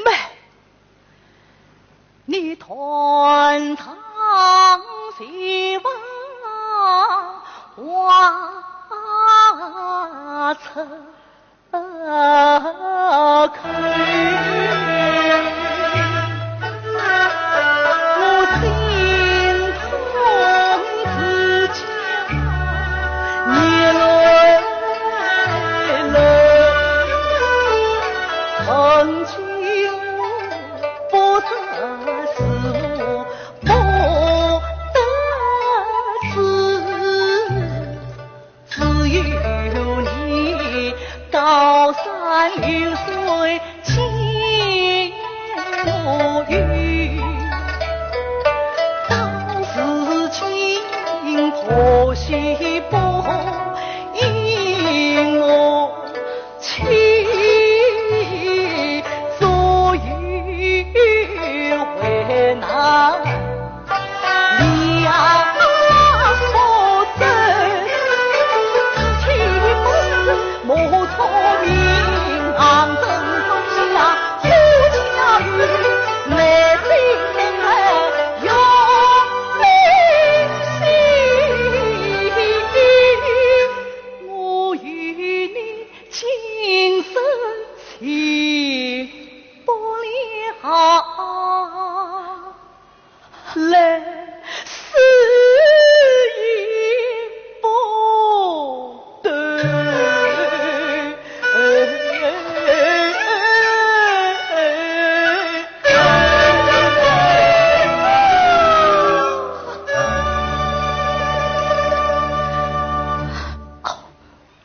慢，你断肠绝望花车。 开。我心痛自家年来累，恨尽我不得志，我不得志。 只有你高山流水尽无语，到如今婆媳不和，因我 妻所以为难。你呀，莫走，自己不是没聪明，昂登中下，不加雨，没心没有灵犀。我与你 今生结不了，来世也不得。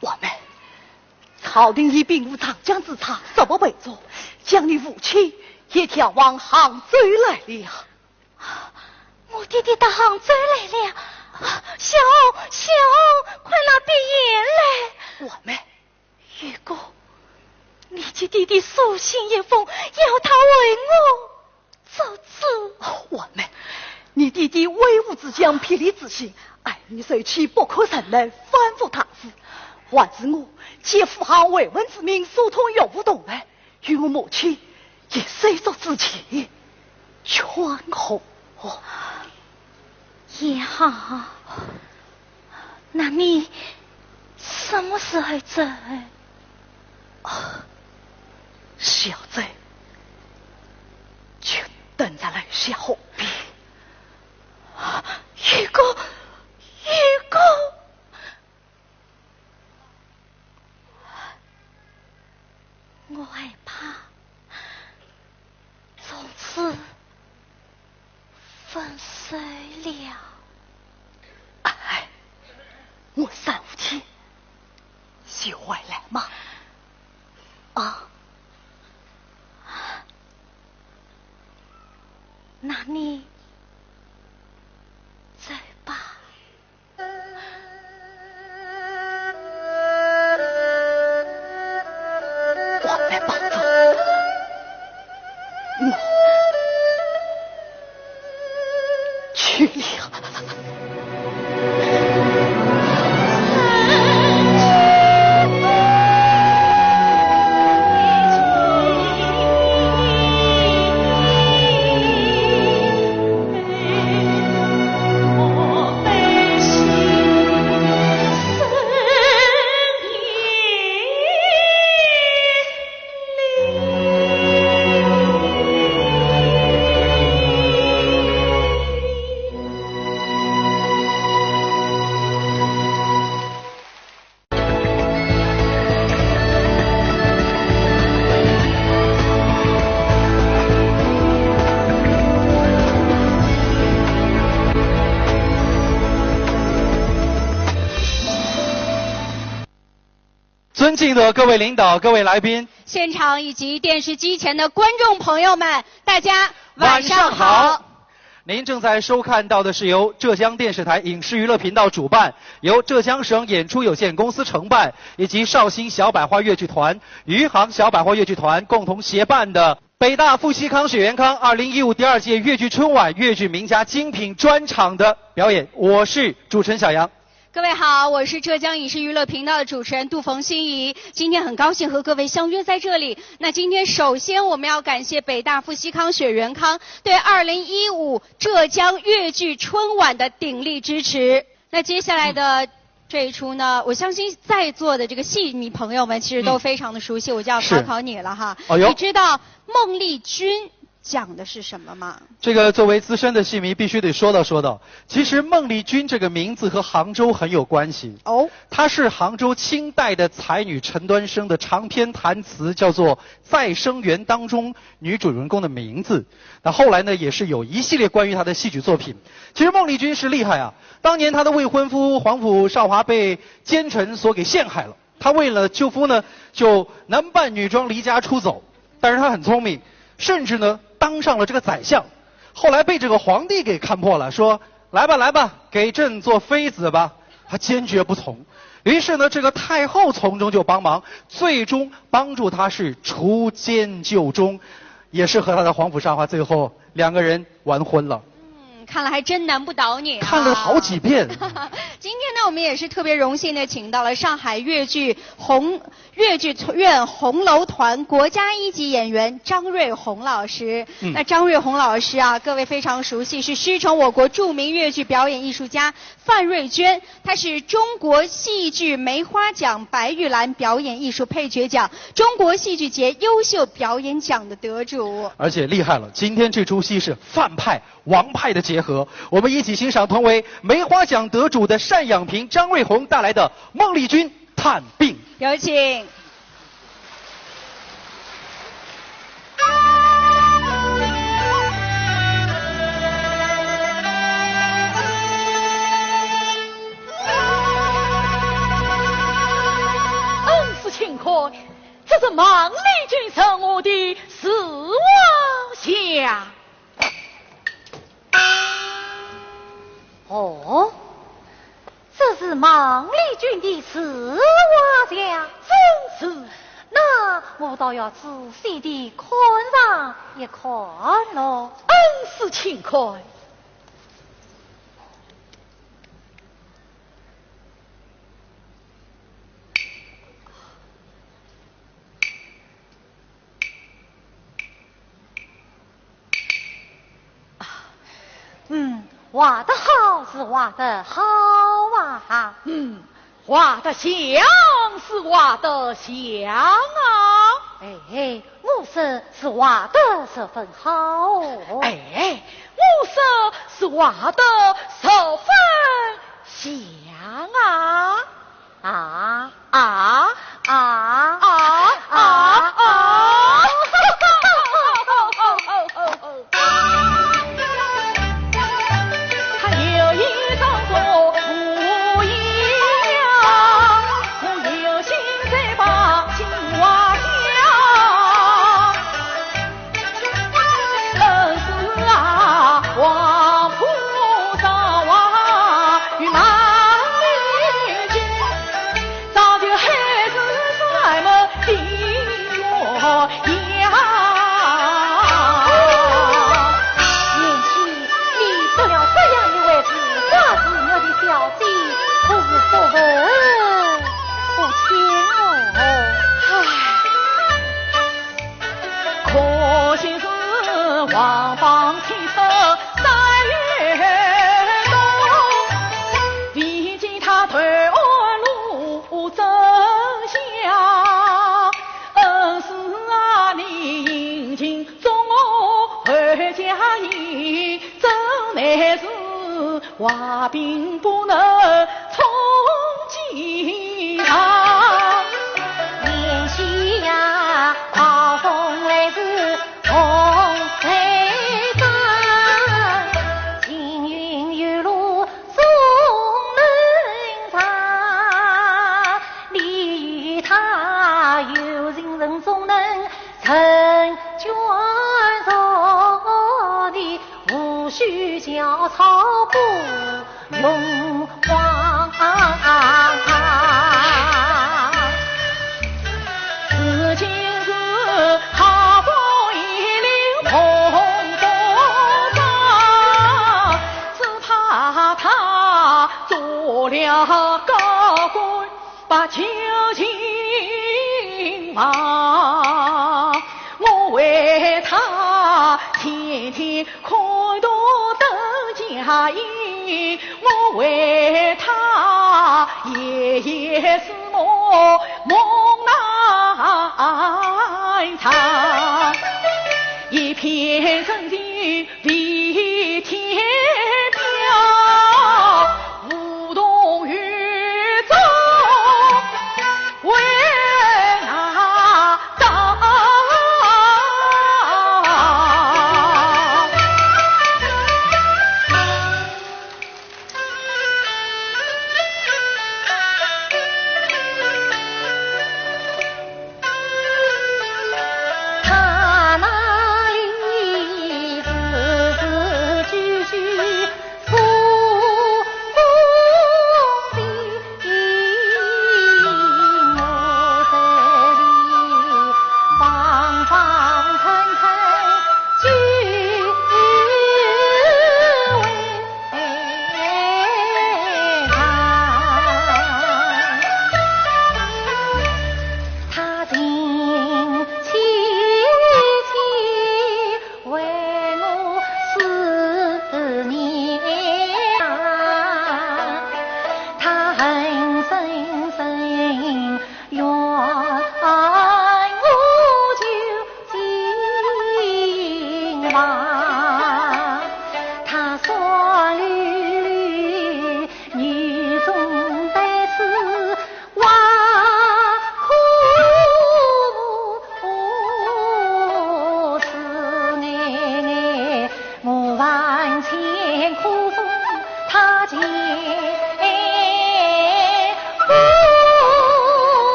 我们朝廷已兵部长江之差，什么被捉，将你父亲也调往杭州来了。我爹爹到杭州来了。小红，小红，快拿笔砚来。我们，如果你给爹爹书信一封，要他为我 做主。哦，我们，你爹爹威武自强，霹雳自信，爱你受气不可忍耐，反复大字。还是我借父行慰问之名，疏通岳父动乱，与我母亲以手足之情劝和。也好，那你什么时候走？ 啊，小姐，就等在楼下河边。雨哥，雨哥，我害怕，从此 分手了。哎，我三五天就回来嘛。啊？那你走吧。 我来保证，我去了。 尊敬的各位领导、各位来宾，现场以及电视机前的观众朋友们，大家晚上好。晚上好。您正在收看到的是由浙江电视台影视娱乐频道主办，由浙江省演出有限公司承办，以及绍兴小百花越剧团、余杭小百花越剧团共同协办的北大附西康学员康二零一五第二届越剧春晚越剧名家精品专场的表演。我是主持人小杨。各位好，我是浙江影视娱乐频道的主持人杜冯心怡，今天很高兴和各位相约在这里。那今天首先我们要感谢北大富西康血元康对二零一五浙江越剧春晚的鼎力支持。那接下来的这一出呢，我相信在座的这个戏迷朋友们其实都非常的熟悉，我就要考考你了哈。哦哟。你知道孟丽君讲的是什么吗？这个作为资深的戏迷，必须得说道说道。其实孟丽君这个名字和杭州很有关系。哦。她是杭州清代的才女陈端生的长篇弹词，叫做《再生缘》当中女主人公的名字。那后来呢，也是有一系列关于她的戏曲作品。其实孟丽君是厉害啊，当年她的未婚夫黄甫少华被奸臣所给陷害了。 她为了救夫呢，就男扮女装离家出走。但是她很聪明，甚至呢当上了这个宰相。后来被这个皇帝给看破了，说：“来吧，来吧，给朕做妃子吧。”她坚决不从。于是呢，这个太后从中就帮忙，最终帮助她是除奸就忠，也是和她的皇甫少华最后两个人完婚了。 嗯，看来还真难不倒你啊。看了好几遍。今天呢，我们也是特别荣幸的请到了上海越剧红，越剧院红楼团国家一级演员张瑞红老师。嗯。那张瑞红老师啊，各位非常熟悉，是师承我国著名越剧表演艺术家范瑞娟，她是中国戏剧梅花奖、白玉兰表演艺术配角奖、中国戏剧节优秀表演奖的得主。而且厉害了，今天这出戏是范派 王派的结合。我们一起欣赏同为梅花奖得主的单养萍、张瑞红带来的《孟丽君探病》。有请。恩师请看，这是孟丽君手下的字画像。 哦，这是孟丽君的字画像。正是。那我倒要仔细地看上一看喽。恩师请看。 嗯，画得好是画得好啊。嗯，画得像是画得像啊。哎，我说是画得十分好哦。哎，我说是画得十分像啊。 啊啊啊啊啊啊！贤婿，你得了这样一位自家是我的小姐，可是不问不清哦。唉。 贤婿呀，好风来时风吹转，行云有路总能上，你与他有情人总能成眷属，你无需焦躁不 用光。如今是好风一领红斗篷，只怕他做了天看到灯下影，我为他夜夜思梦，梦难长。一片深情 为天表，无动于衷为哪桩。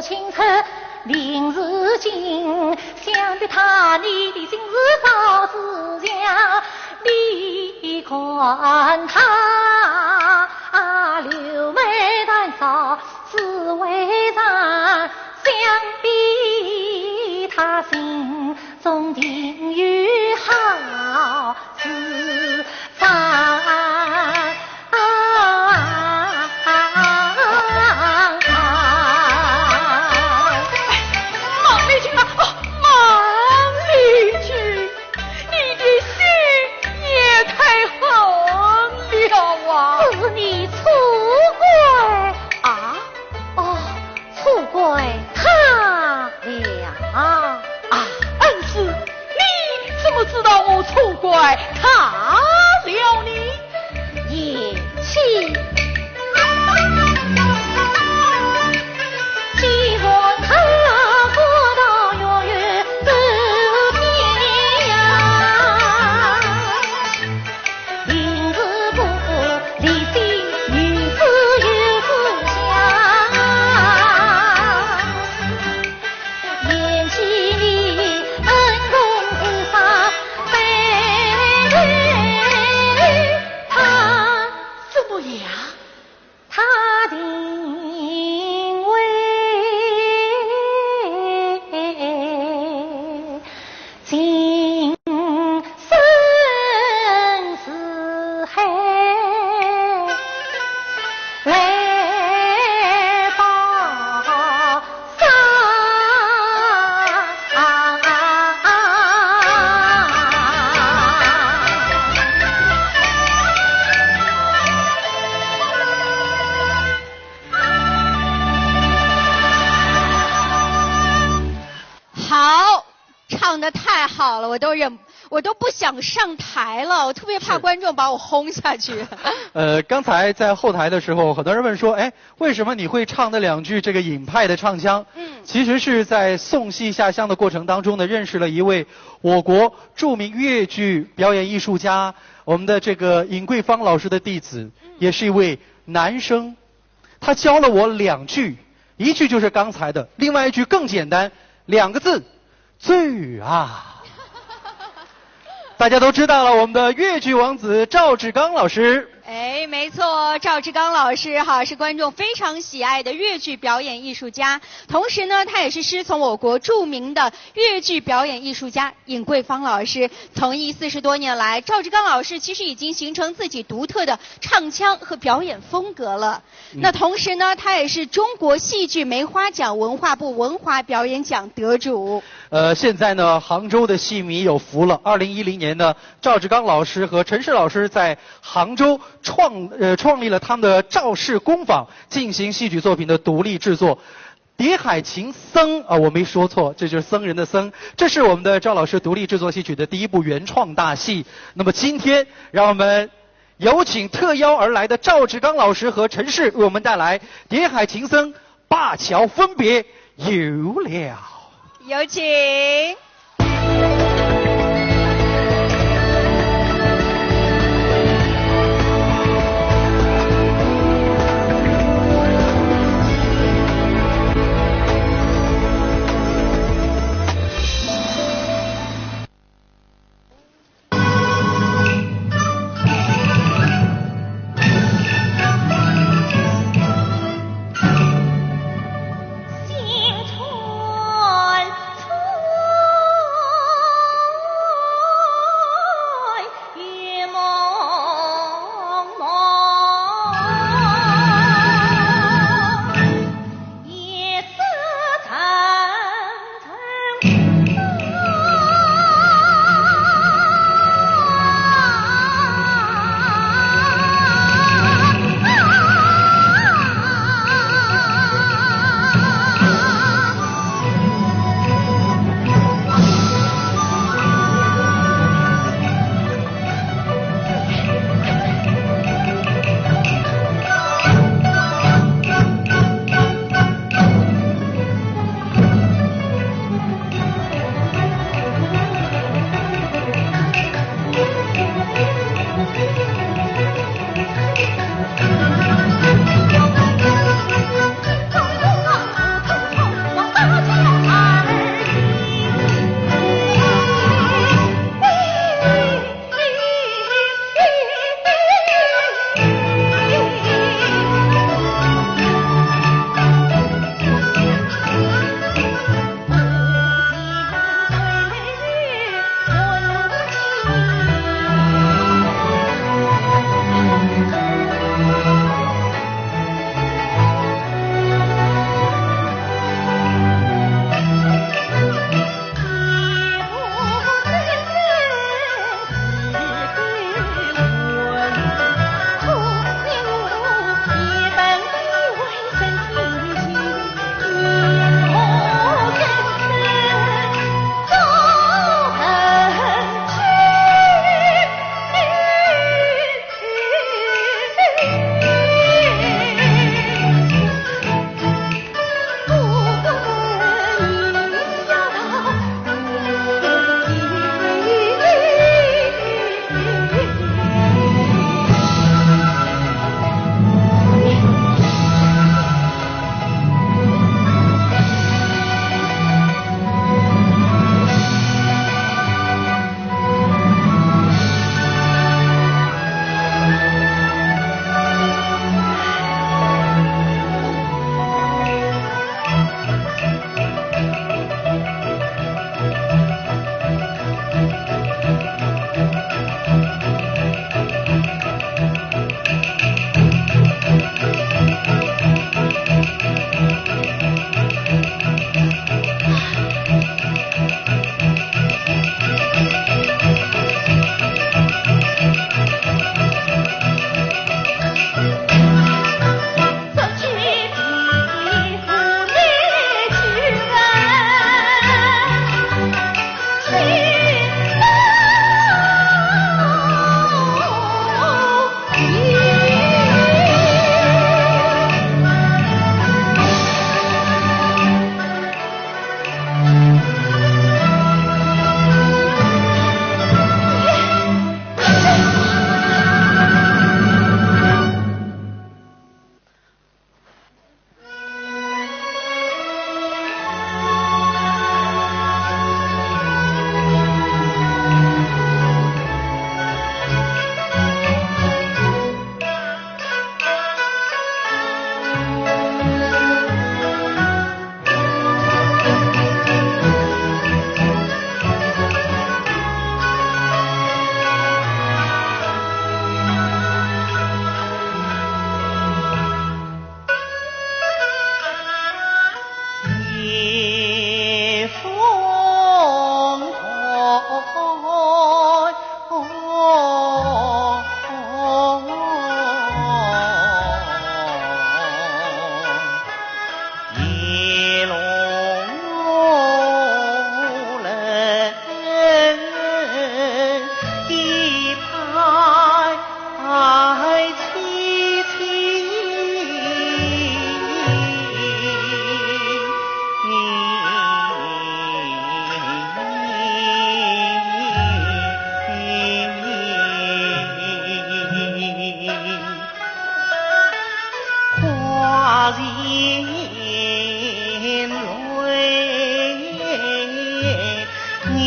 清晨临时惊，想必他你的心事早知晓。你看他柳眉淡扫是为啥？想必他心中定有好事。 孟丽君啊，哦，孟丽君，你的心也太狠了啊！这是你错怪啊？哦，错怪他了啊？啊，恩师，你怎么知道我错怪他了呢？ 贤妻，既然他不到月月之天涯，定是不离心，女子有志向。 贤妻你恩公是啥？非他怎么样？他定会情深似海。 来报信。好，唱得太好了，我都忍，我都不想上台了，我特别怕观众把我轰下去。呃，刚才在后台的时候，很多人问说，哎，为什么你会唱那两句这个尹派的唱腔？嗯。其实是在送戏下乡的过程当中呢，认识了一位我国著名越剧表演艺术家，我们的这个尹桂芳老师的弟子，嗯。也是一位男生。他教了我两句，一句就是刚才的，另外一句更简单，两个字， 醉啊。大家都知道了，我们的越剧王子赵志刚老师。哎，没错，赵志刚老师哈，是观众非常喜爱的越剧表演艺术家，同时呢，他也是师从我国著名的越剧表演艺术家尹桂芳老师。从艺四十多年来，赵志刚老师其实已经形成自己独特的唱腔和表演风格了。 嗯。那同时呢，他也是中国戏剧梅花奖文化部文华表演奖得主。呃，现在呢，杭州的戏迷有福了。二零一零年呢，赵志刚老师和陈势老师在杭州创，呃，创立了他们的赵氏工坊，进行戏剧作品的独立制作。《叠海情僧》啊，我没说错，这就是僧人的僧。这是我们的赵老师独立制作戏曲的第一部原创大戏。那么今天，让我们 有请特邀而来的赵志刚老师和陈势为我们带来《叠海情僧》《灞桥分别》，有了。有请。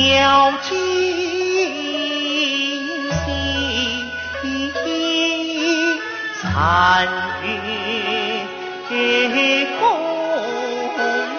小金星，残月宫里。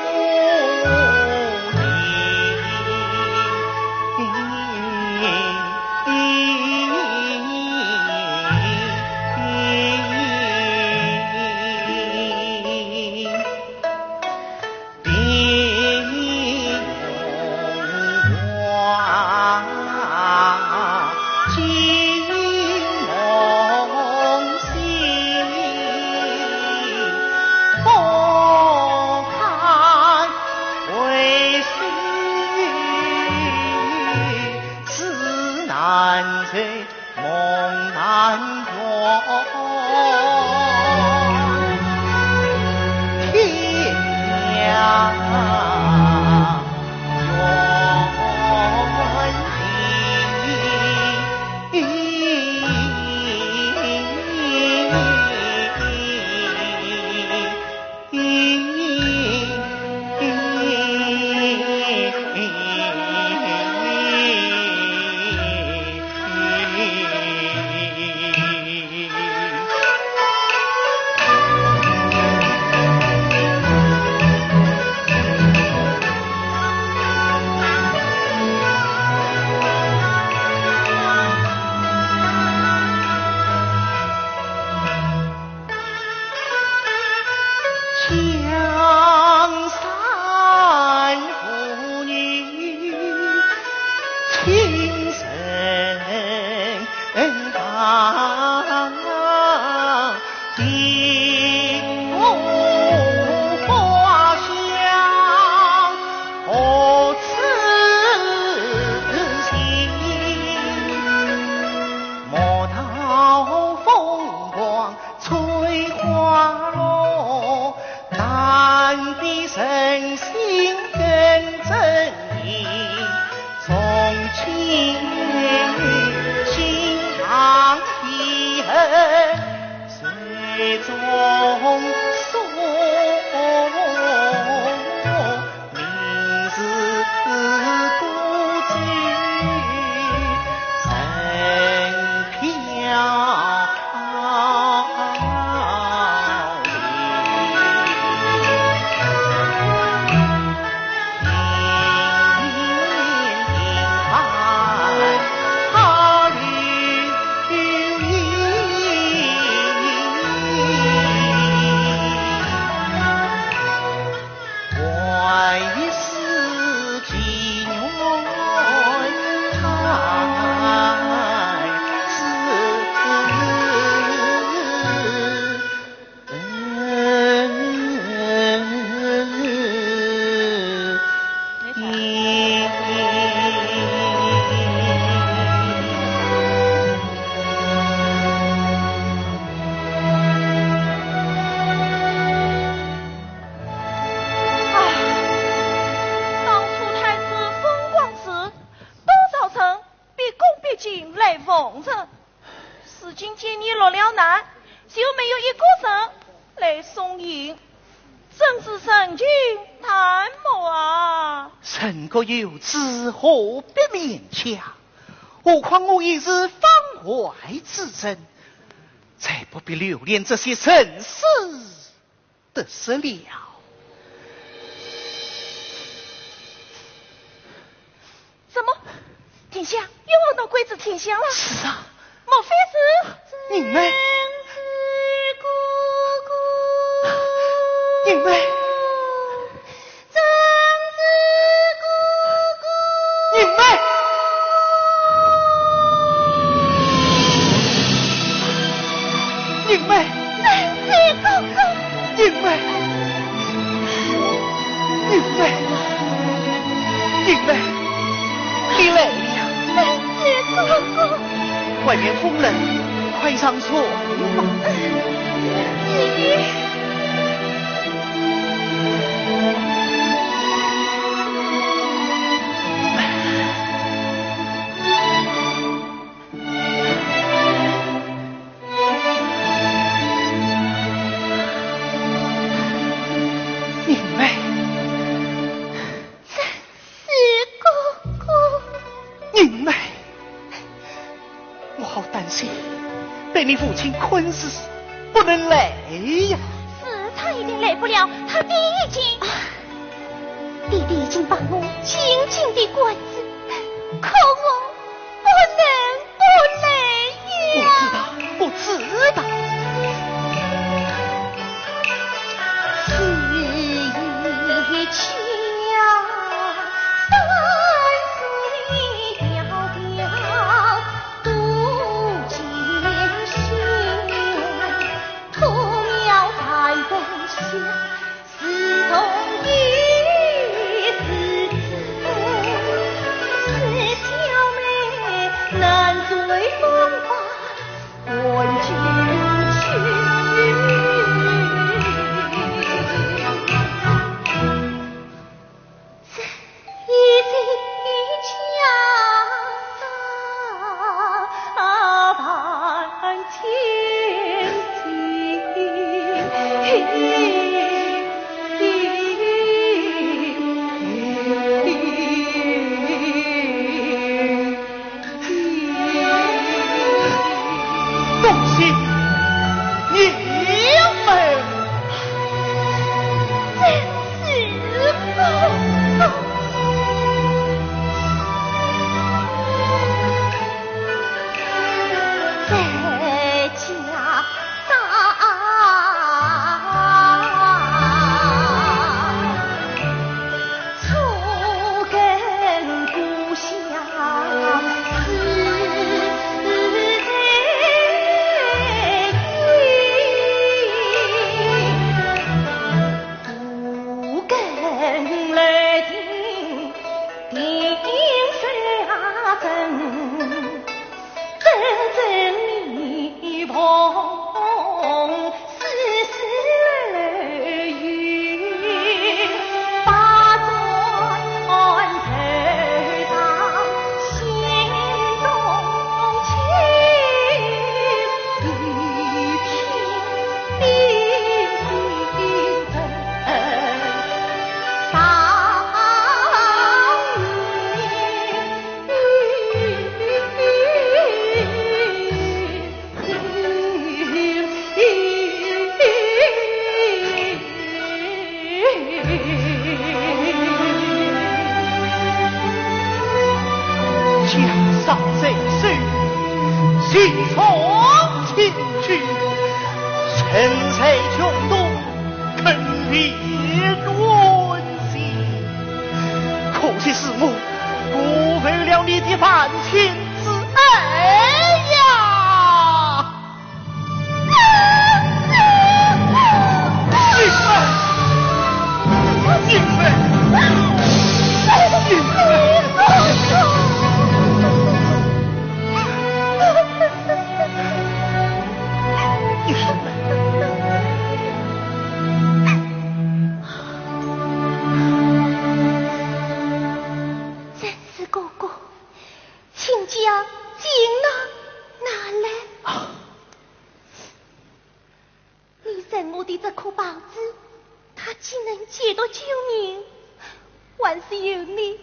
江山妇女情深啊，一幅画像何此情？莫道风光 翠花落，但比人心更真意。从今心上的恨，谁中诉？ 明日孤舟乘飘零。啊，当初太子封王时，多少人毕恭毕敬来奉承，如今见你落了难，就没有一个人来送行，真是人情淡漠啊！人各有志，何必勉强？何况我也是方外之人，才不必留恋这些人事 得失了。怎么？天香，又闻到桂枝甜香了？是啊。莫非是？云妹。云妹。 云妹，云妹，云妹，云妹，云妹，你来了。外面风冷，快上床吧。你父亲困死，不能来呀。是，他一定来不了，他爹已经……啊，爹爹已经把我紧紧地关着，可我不能不来呀。我知道，我知道。江山在手，心中清楚，人在穷途，更为人心。可惜是我辜负了你的万千之爱呀！这次哥哥，请将锦囊拿来。你送我的这颗宝珠，它既能解脱救命，还是由你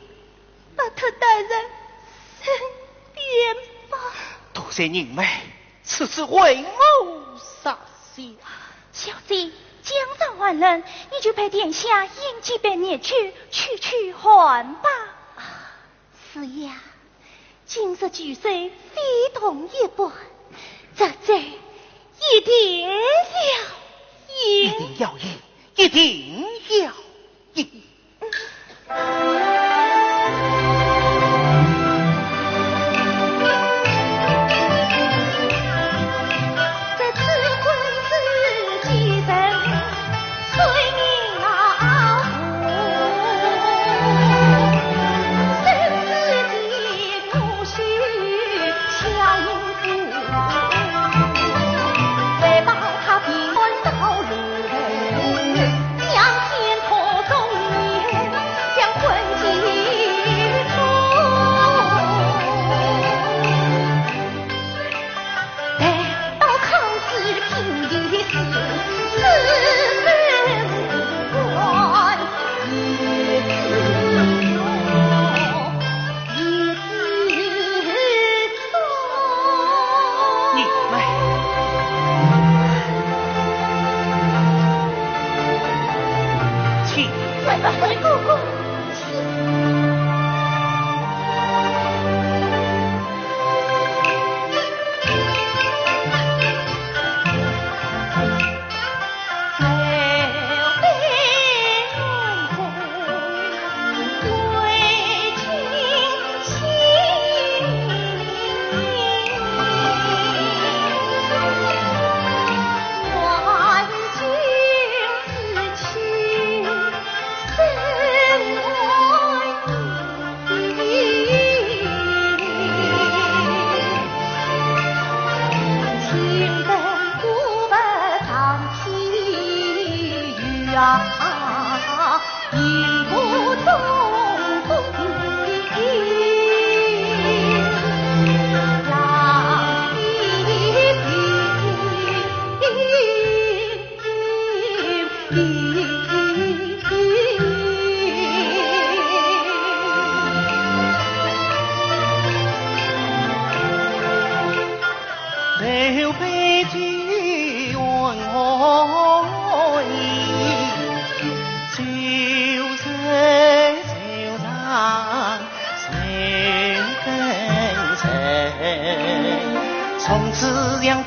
把它带在身边吧。多谢凝眉，此事为我着想。小姐，江上寒冷，你就陪殿下饮几杯热酒，驱驱寒吧。啊，是呀， 今日聚首非同一般，这酒一定要饮。一定要饮，一定要饮。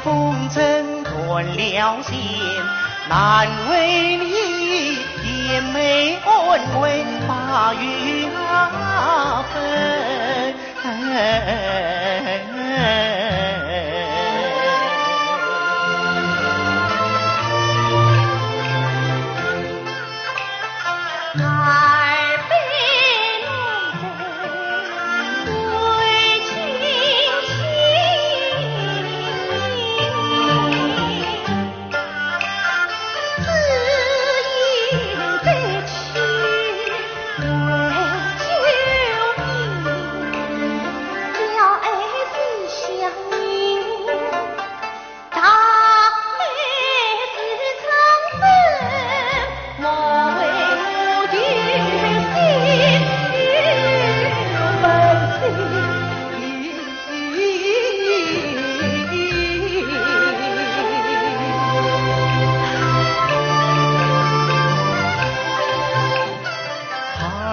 风尘断了线，难为你，眼眉安稳把月分。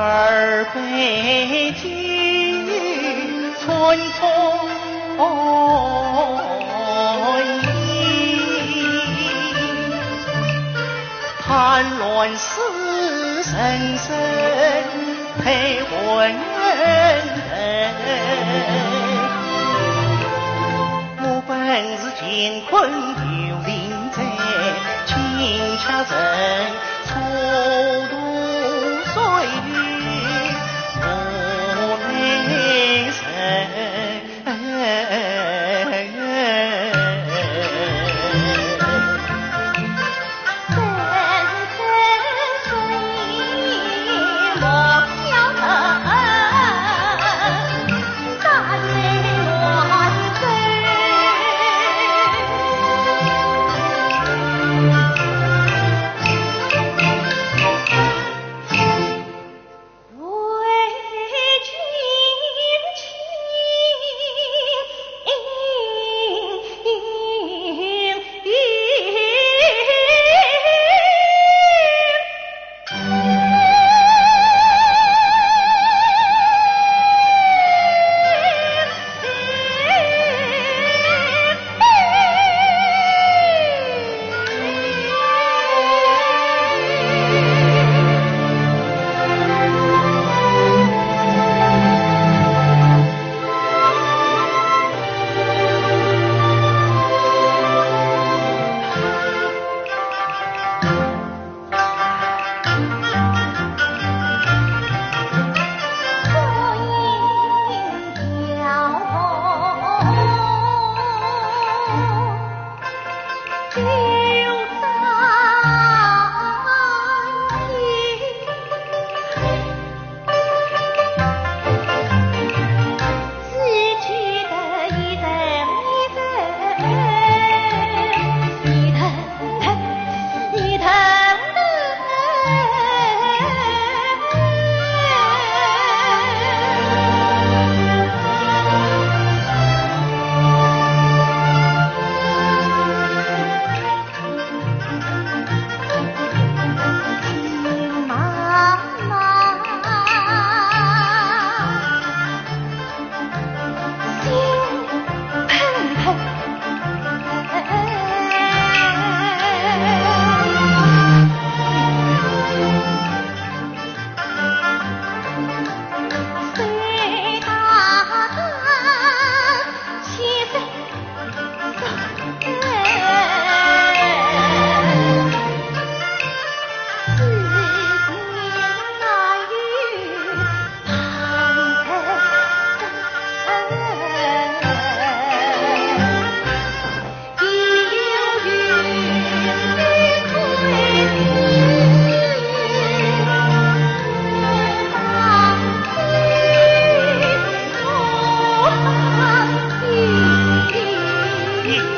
二杯酒，匆匆饮，贪恋死生生配魂人。我本是乾坤幽灵者，今却成 错渡水流无内人。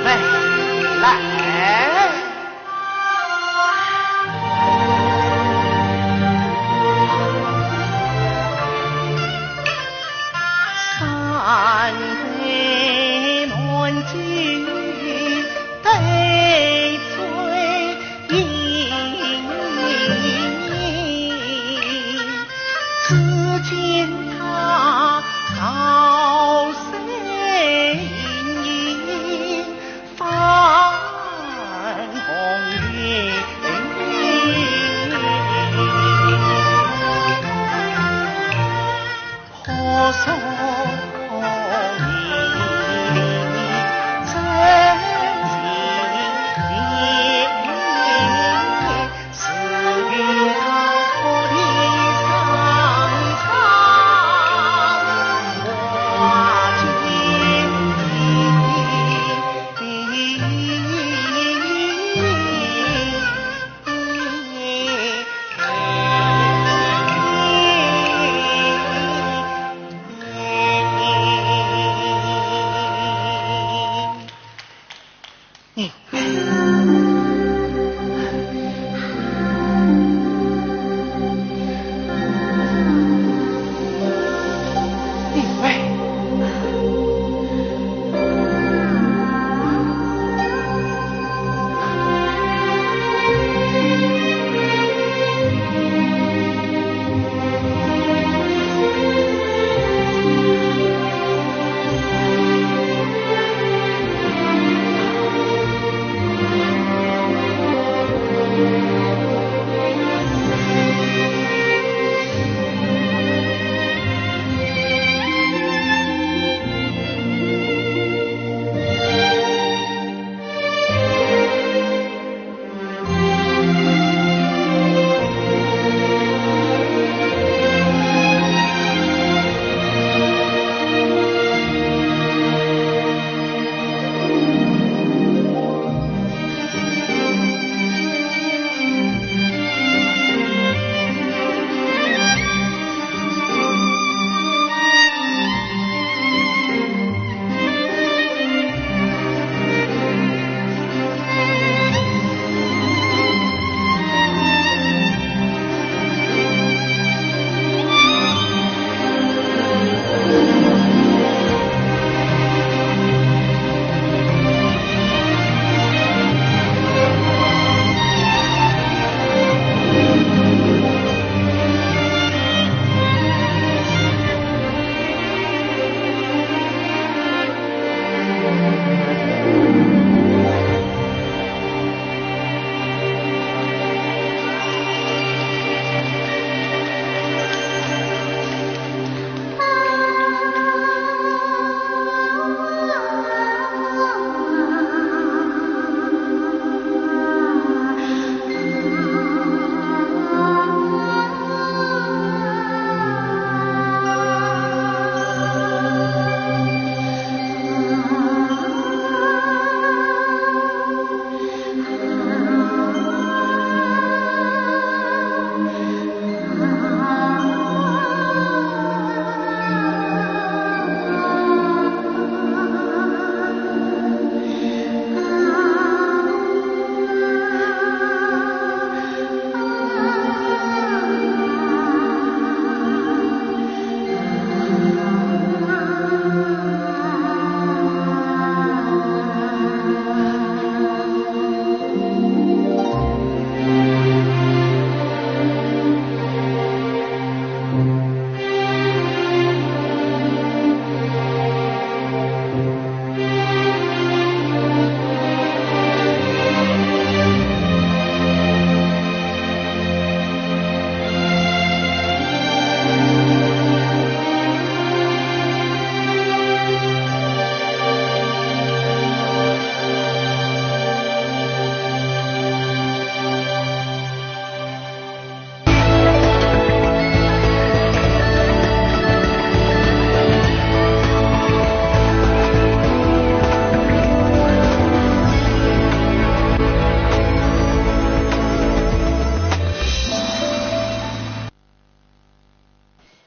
来，来。 三杯暖酒对醉饮，只见他高声吟吟，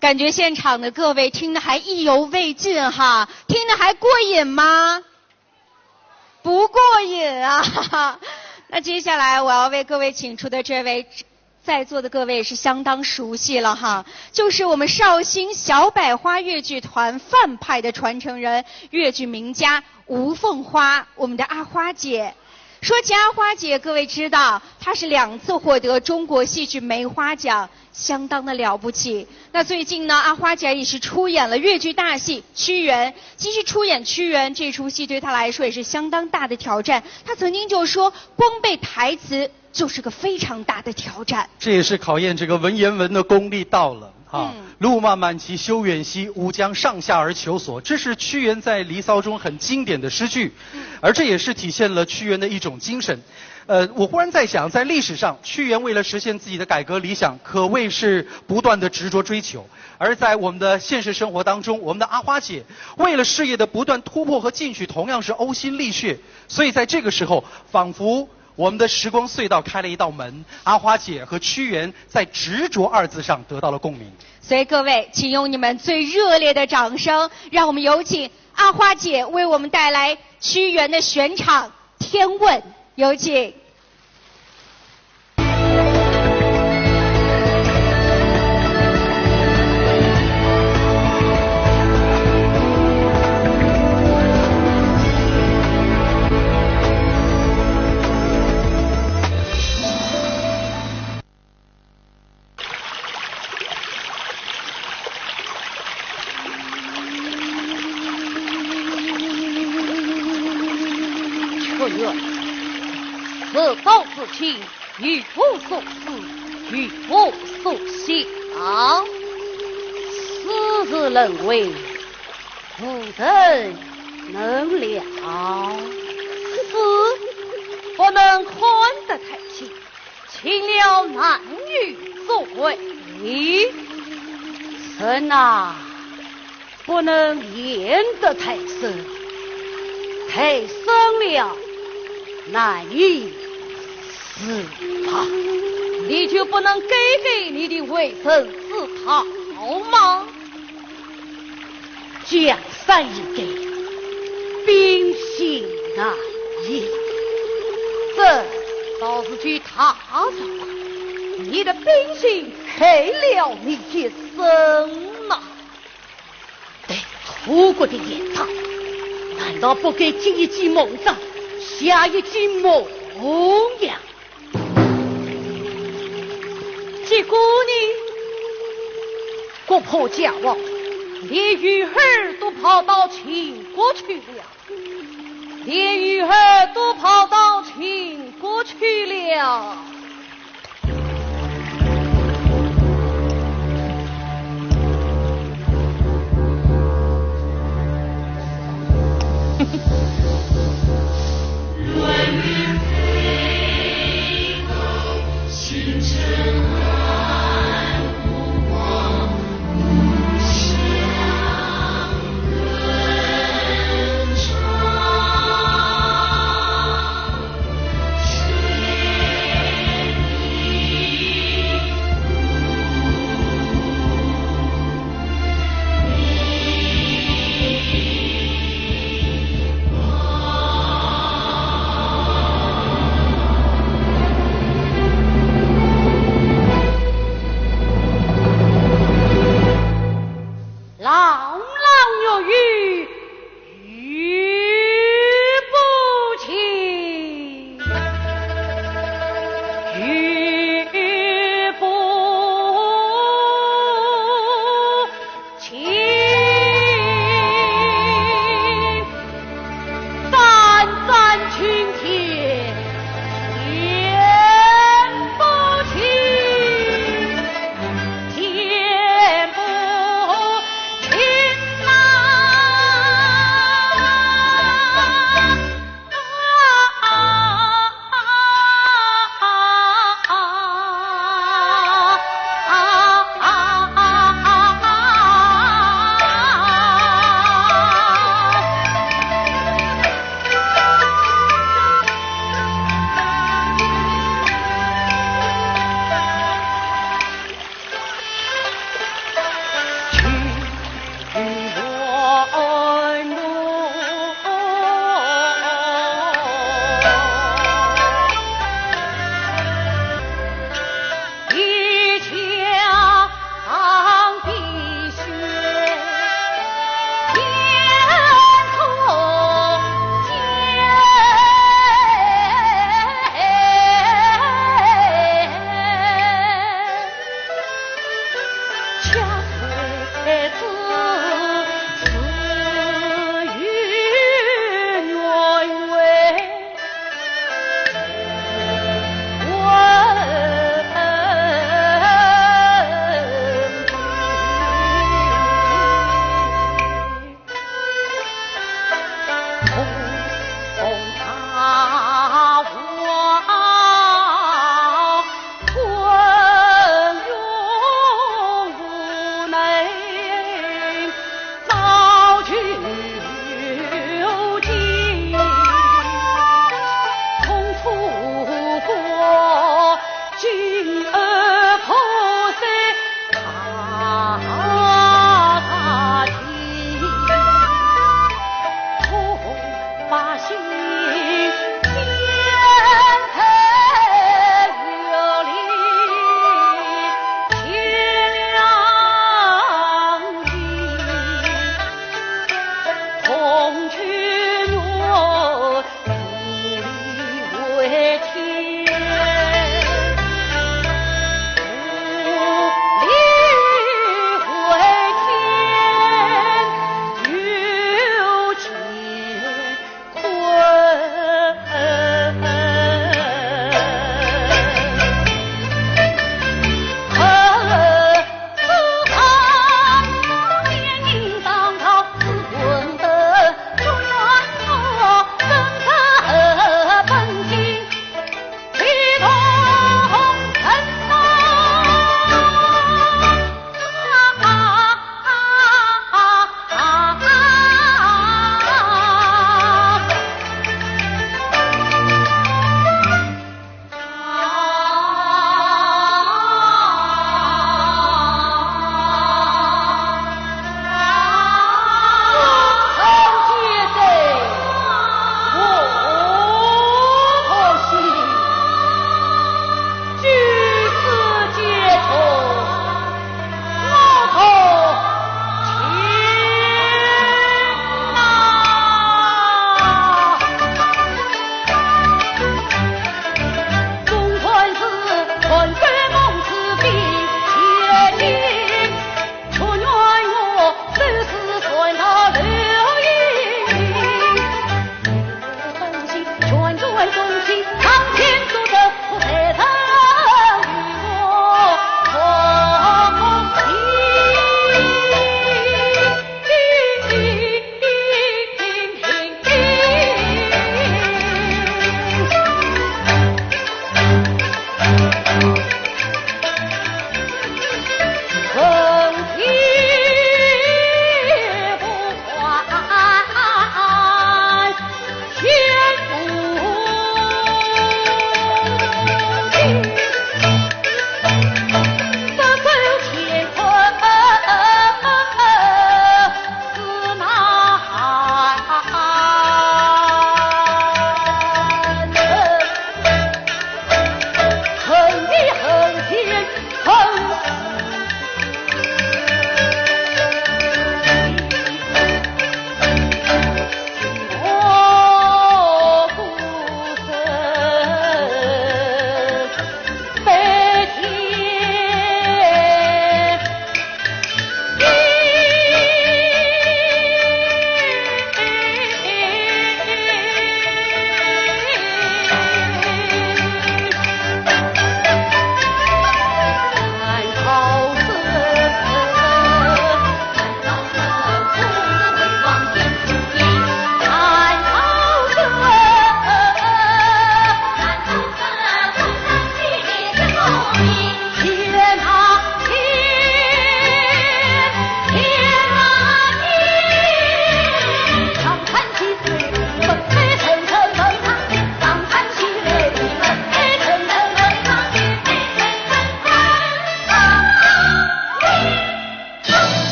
感觉现场的各位听得还意犹未尽哈，听得还过瘾吗？不过瘾啊！那接下来我要为各位请出的这位，在座的各位是相当熟悉了哈，就是我们绍兴小百花越剧团范派的传承人，越剧名家吴凤花，我们的阿花姐。说起阿花姐，各位知道，她是两次获得中国戏剧梅花奖，相当的了不起。那最近呢，阿花姐也是出演了越剧大戏《屈原》。其实出演《屈原》这出戏对她来说也是相当大的挑战。她曾经就说，光背台词就是个非常大的挑战。这也是考验这个文言文的功力到了。啊，嗯路漫漫其修远兮，吾将上下而求索。这是屈原在《离骚》中很经典的诗句，而这也是体现了屈原的一种精神。呃，我忽然在想，在历史上，屈原为了实现自己的改革理想，可谓是不断的执着追求。而在我们的现实生活当中，我们的阿花姐为了事业的不断突破和进取，同样是呕心沥血。所以在这个时候，仿佛我们的时光隧道开了一道门，阿花姐和屈原在执着二字上得到了共鸣。所以各位，请用你们最热烈的掌声，让我们有请阿花姐为我们带来屈原的选场《天问》，有请。屈原，自古至今，有无数诗，有无数想。斯是人为无人能了。诗不能看得太清， 清了男女作鬼。人呐，不能陷得太深，太深了难以自拔。你就不能改改你的为人之道吗？ 江山易改，兵行难移。这倒是句大实话，你的兵行改了你一生吗？对楚国的严打，难道不该今一记猛仗，下一记猛粮？ 结果呢？国破家亡，连鱼儿都跑到秦国去了，连鱼儿都跑到秦国去了。 朗朗月语，语不惊，语不惊。 三山青天天不晴，天不晴。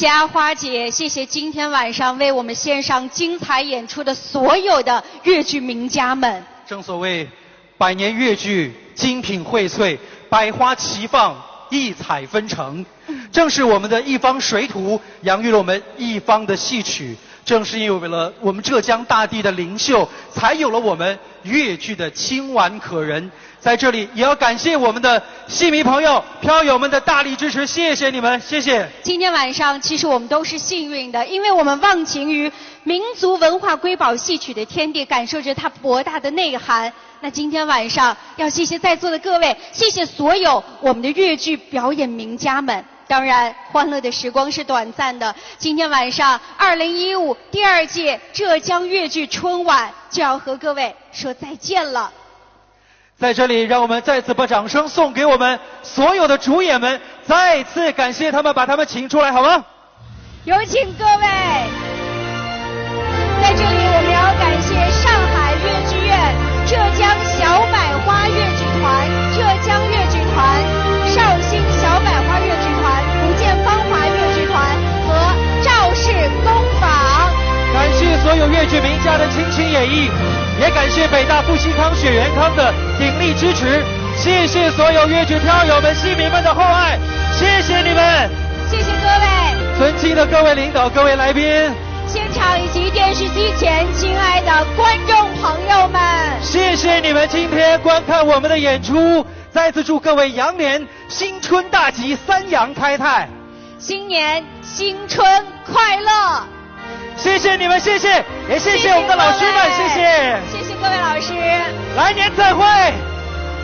谢谢阿花姐，谢谢今天晚上为我们献上精彩演出的所有的越剧名家们。正所谓，百年越剧精品荟萃，百花齐放，异彩纷呈。正是我们的一方水土，养育了我们一方的戏曲。正是因为了我们浙江大地的灵秀，才有了我们越剧的清婉可人。在这里也要感谢我们的戏迷朋友、票友们的大力支持，谢谢你们，谢谢。今天晚上，其实我们都是幸运的，因为我们忘情于民族文化瑰宝戏曲的天地，感受着它博大的内涵。那今天晚上要谢谢在座的各位，谢谢所有我们的越剧表演名家们。当然，欢乐的时光是短暂的。今天晚上，二零一五第二届浙江越剧春晚就要和各位说再见了。在这里，让我们再次把掌声送给我们所有的主演们，再次感谢他们，把他们请出来，好吗？有请各位。在这里，我们要感谢上海越剧院、浙江小百花越剧团、浙江越剧团、绍兴小百花越剧团、福建芳华越剧团和赵氏工坊。感谢所有越剧名家的倾情演绎，也感谢北大傅锡康、雪元康的鼎力支持。谢谢所有越剧票友们、戏迷们的厚爱，谢谢你们。谢谢各位。尊敬的各位领导、各位来宾，现场以及电视机前亲爱的观众朋友们，谢谢你们今天观看我们的演出，再次祝各位羊年新春大吉，三羊开泰。新年新春快乐！谢谢你们，谢谢，也谢谢我们的老师们，谢谢。谢谢各位老师。来年再会。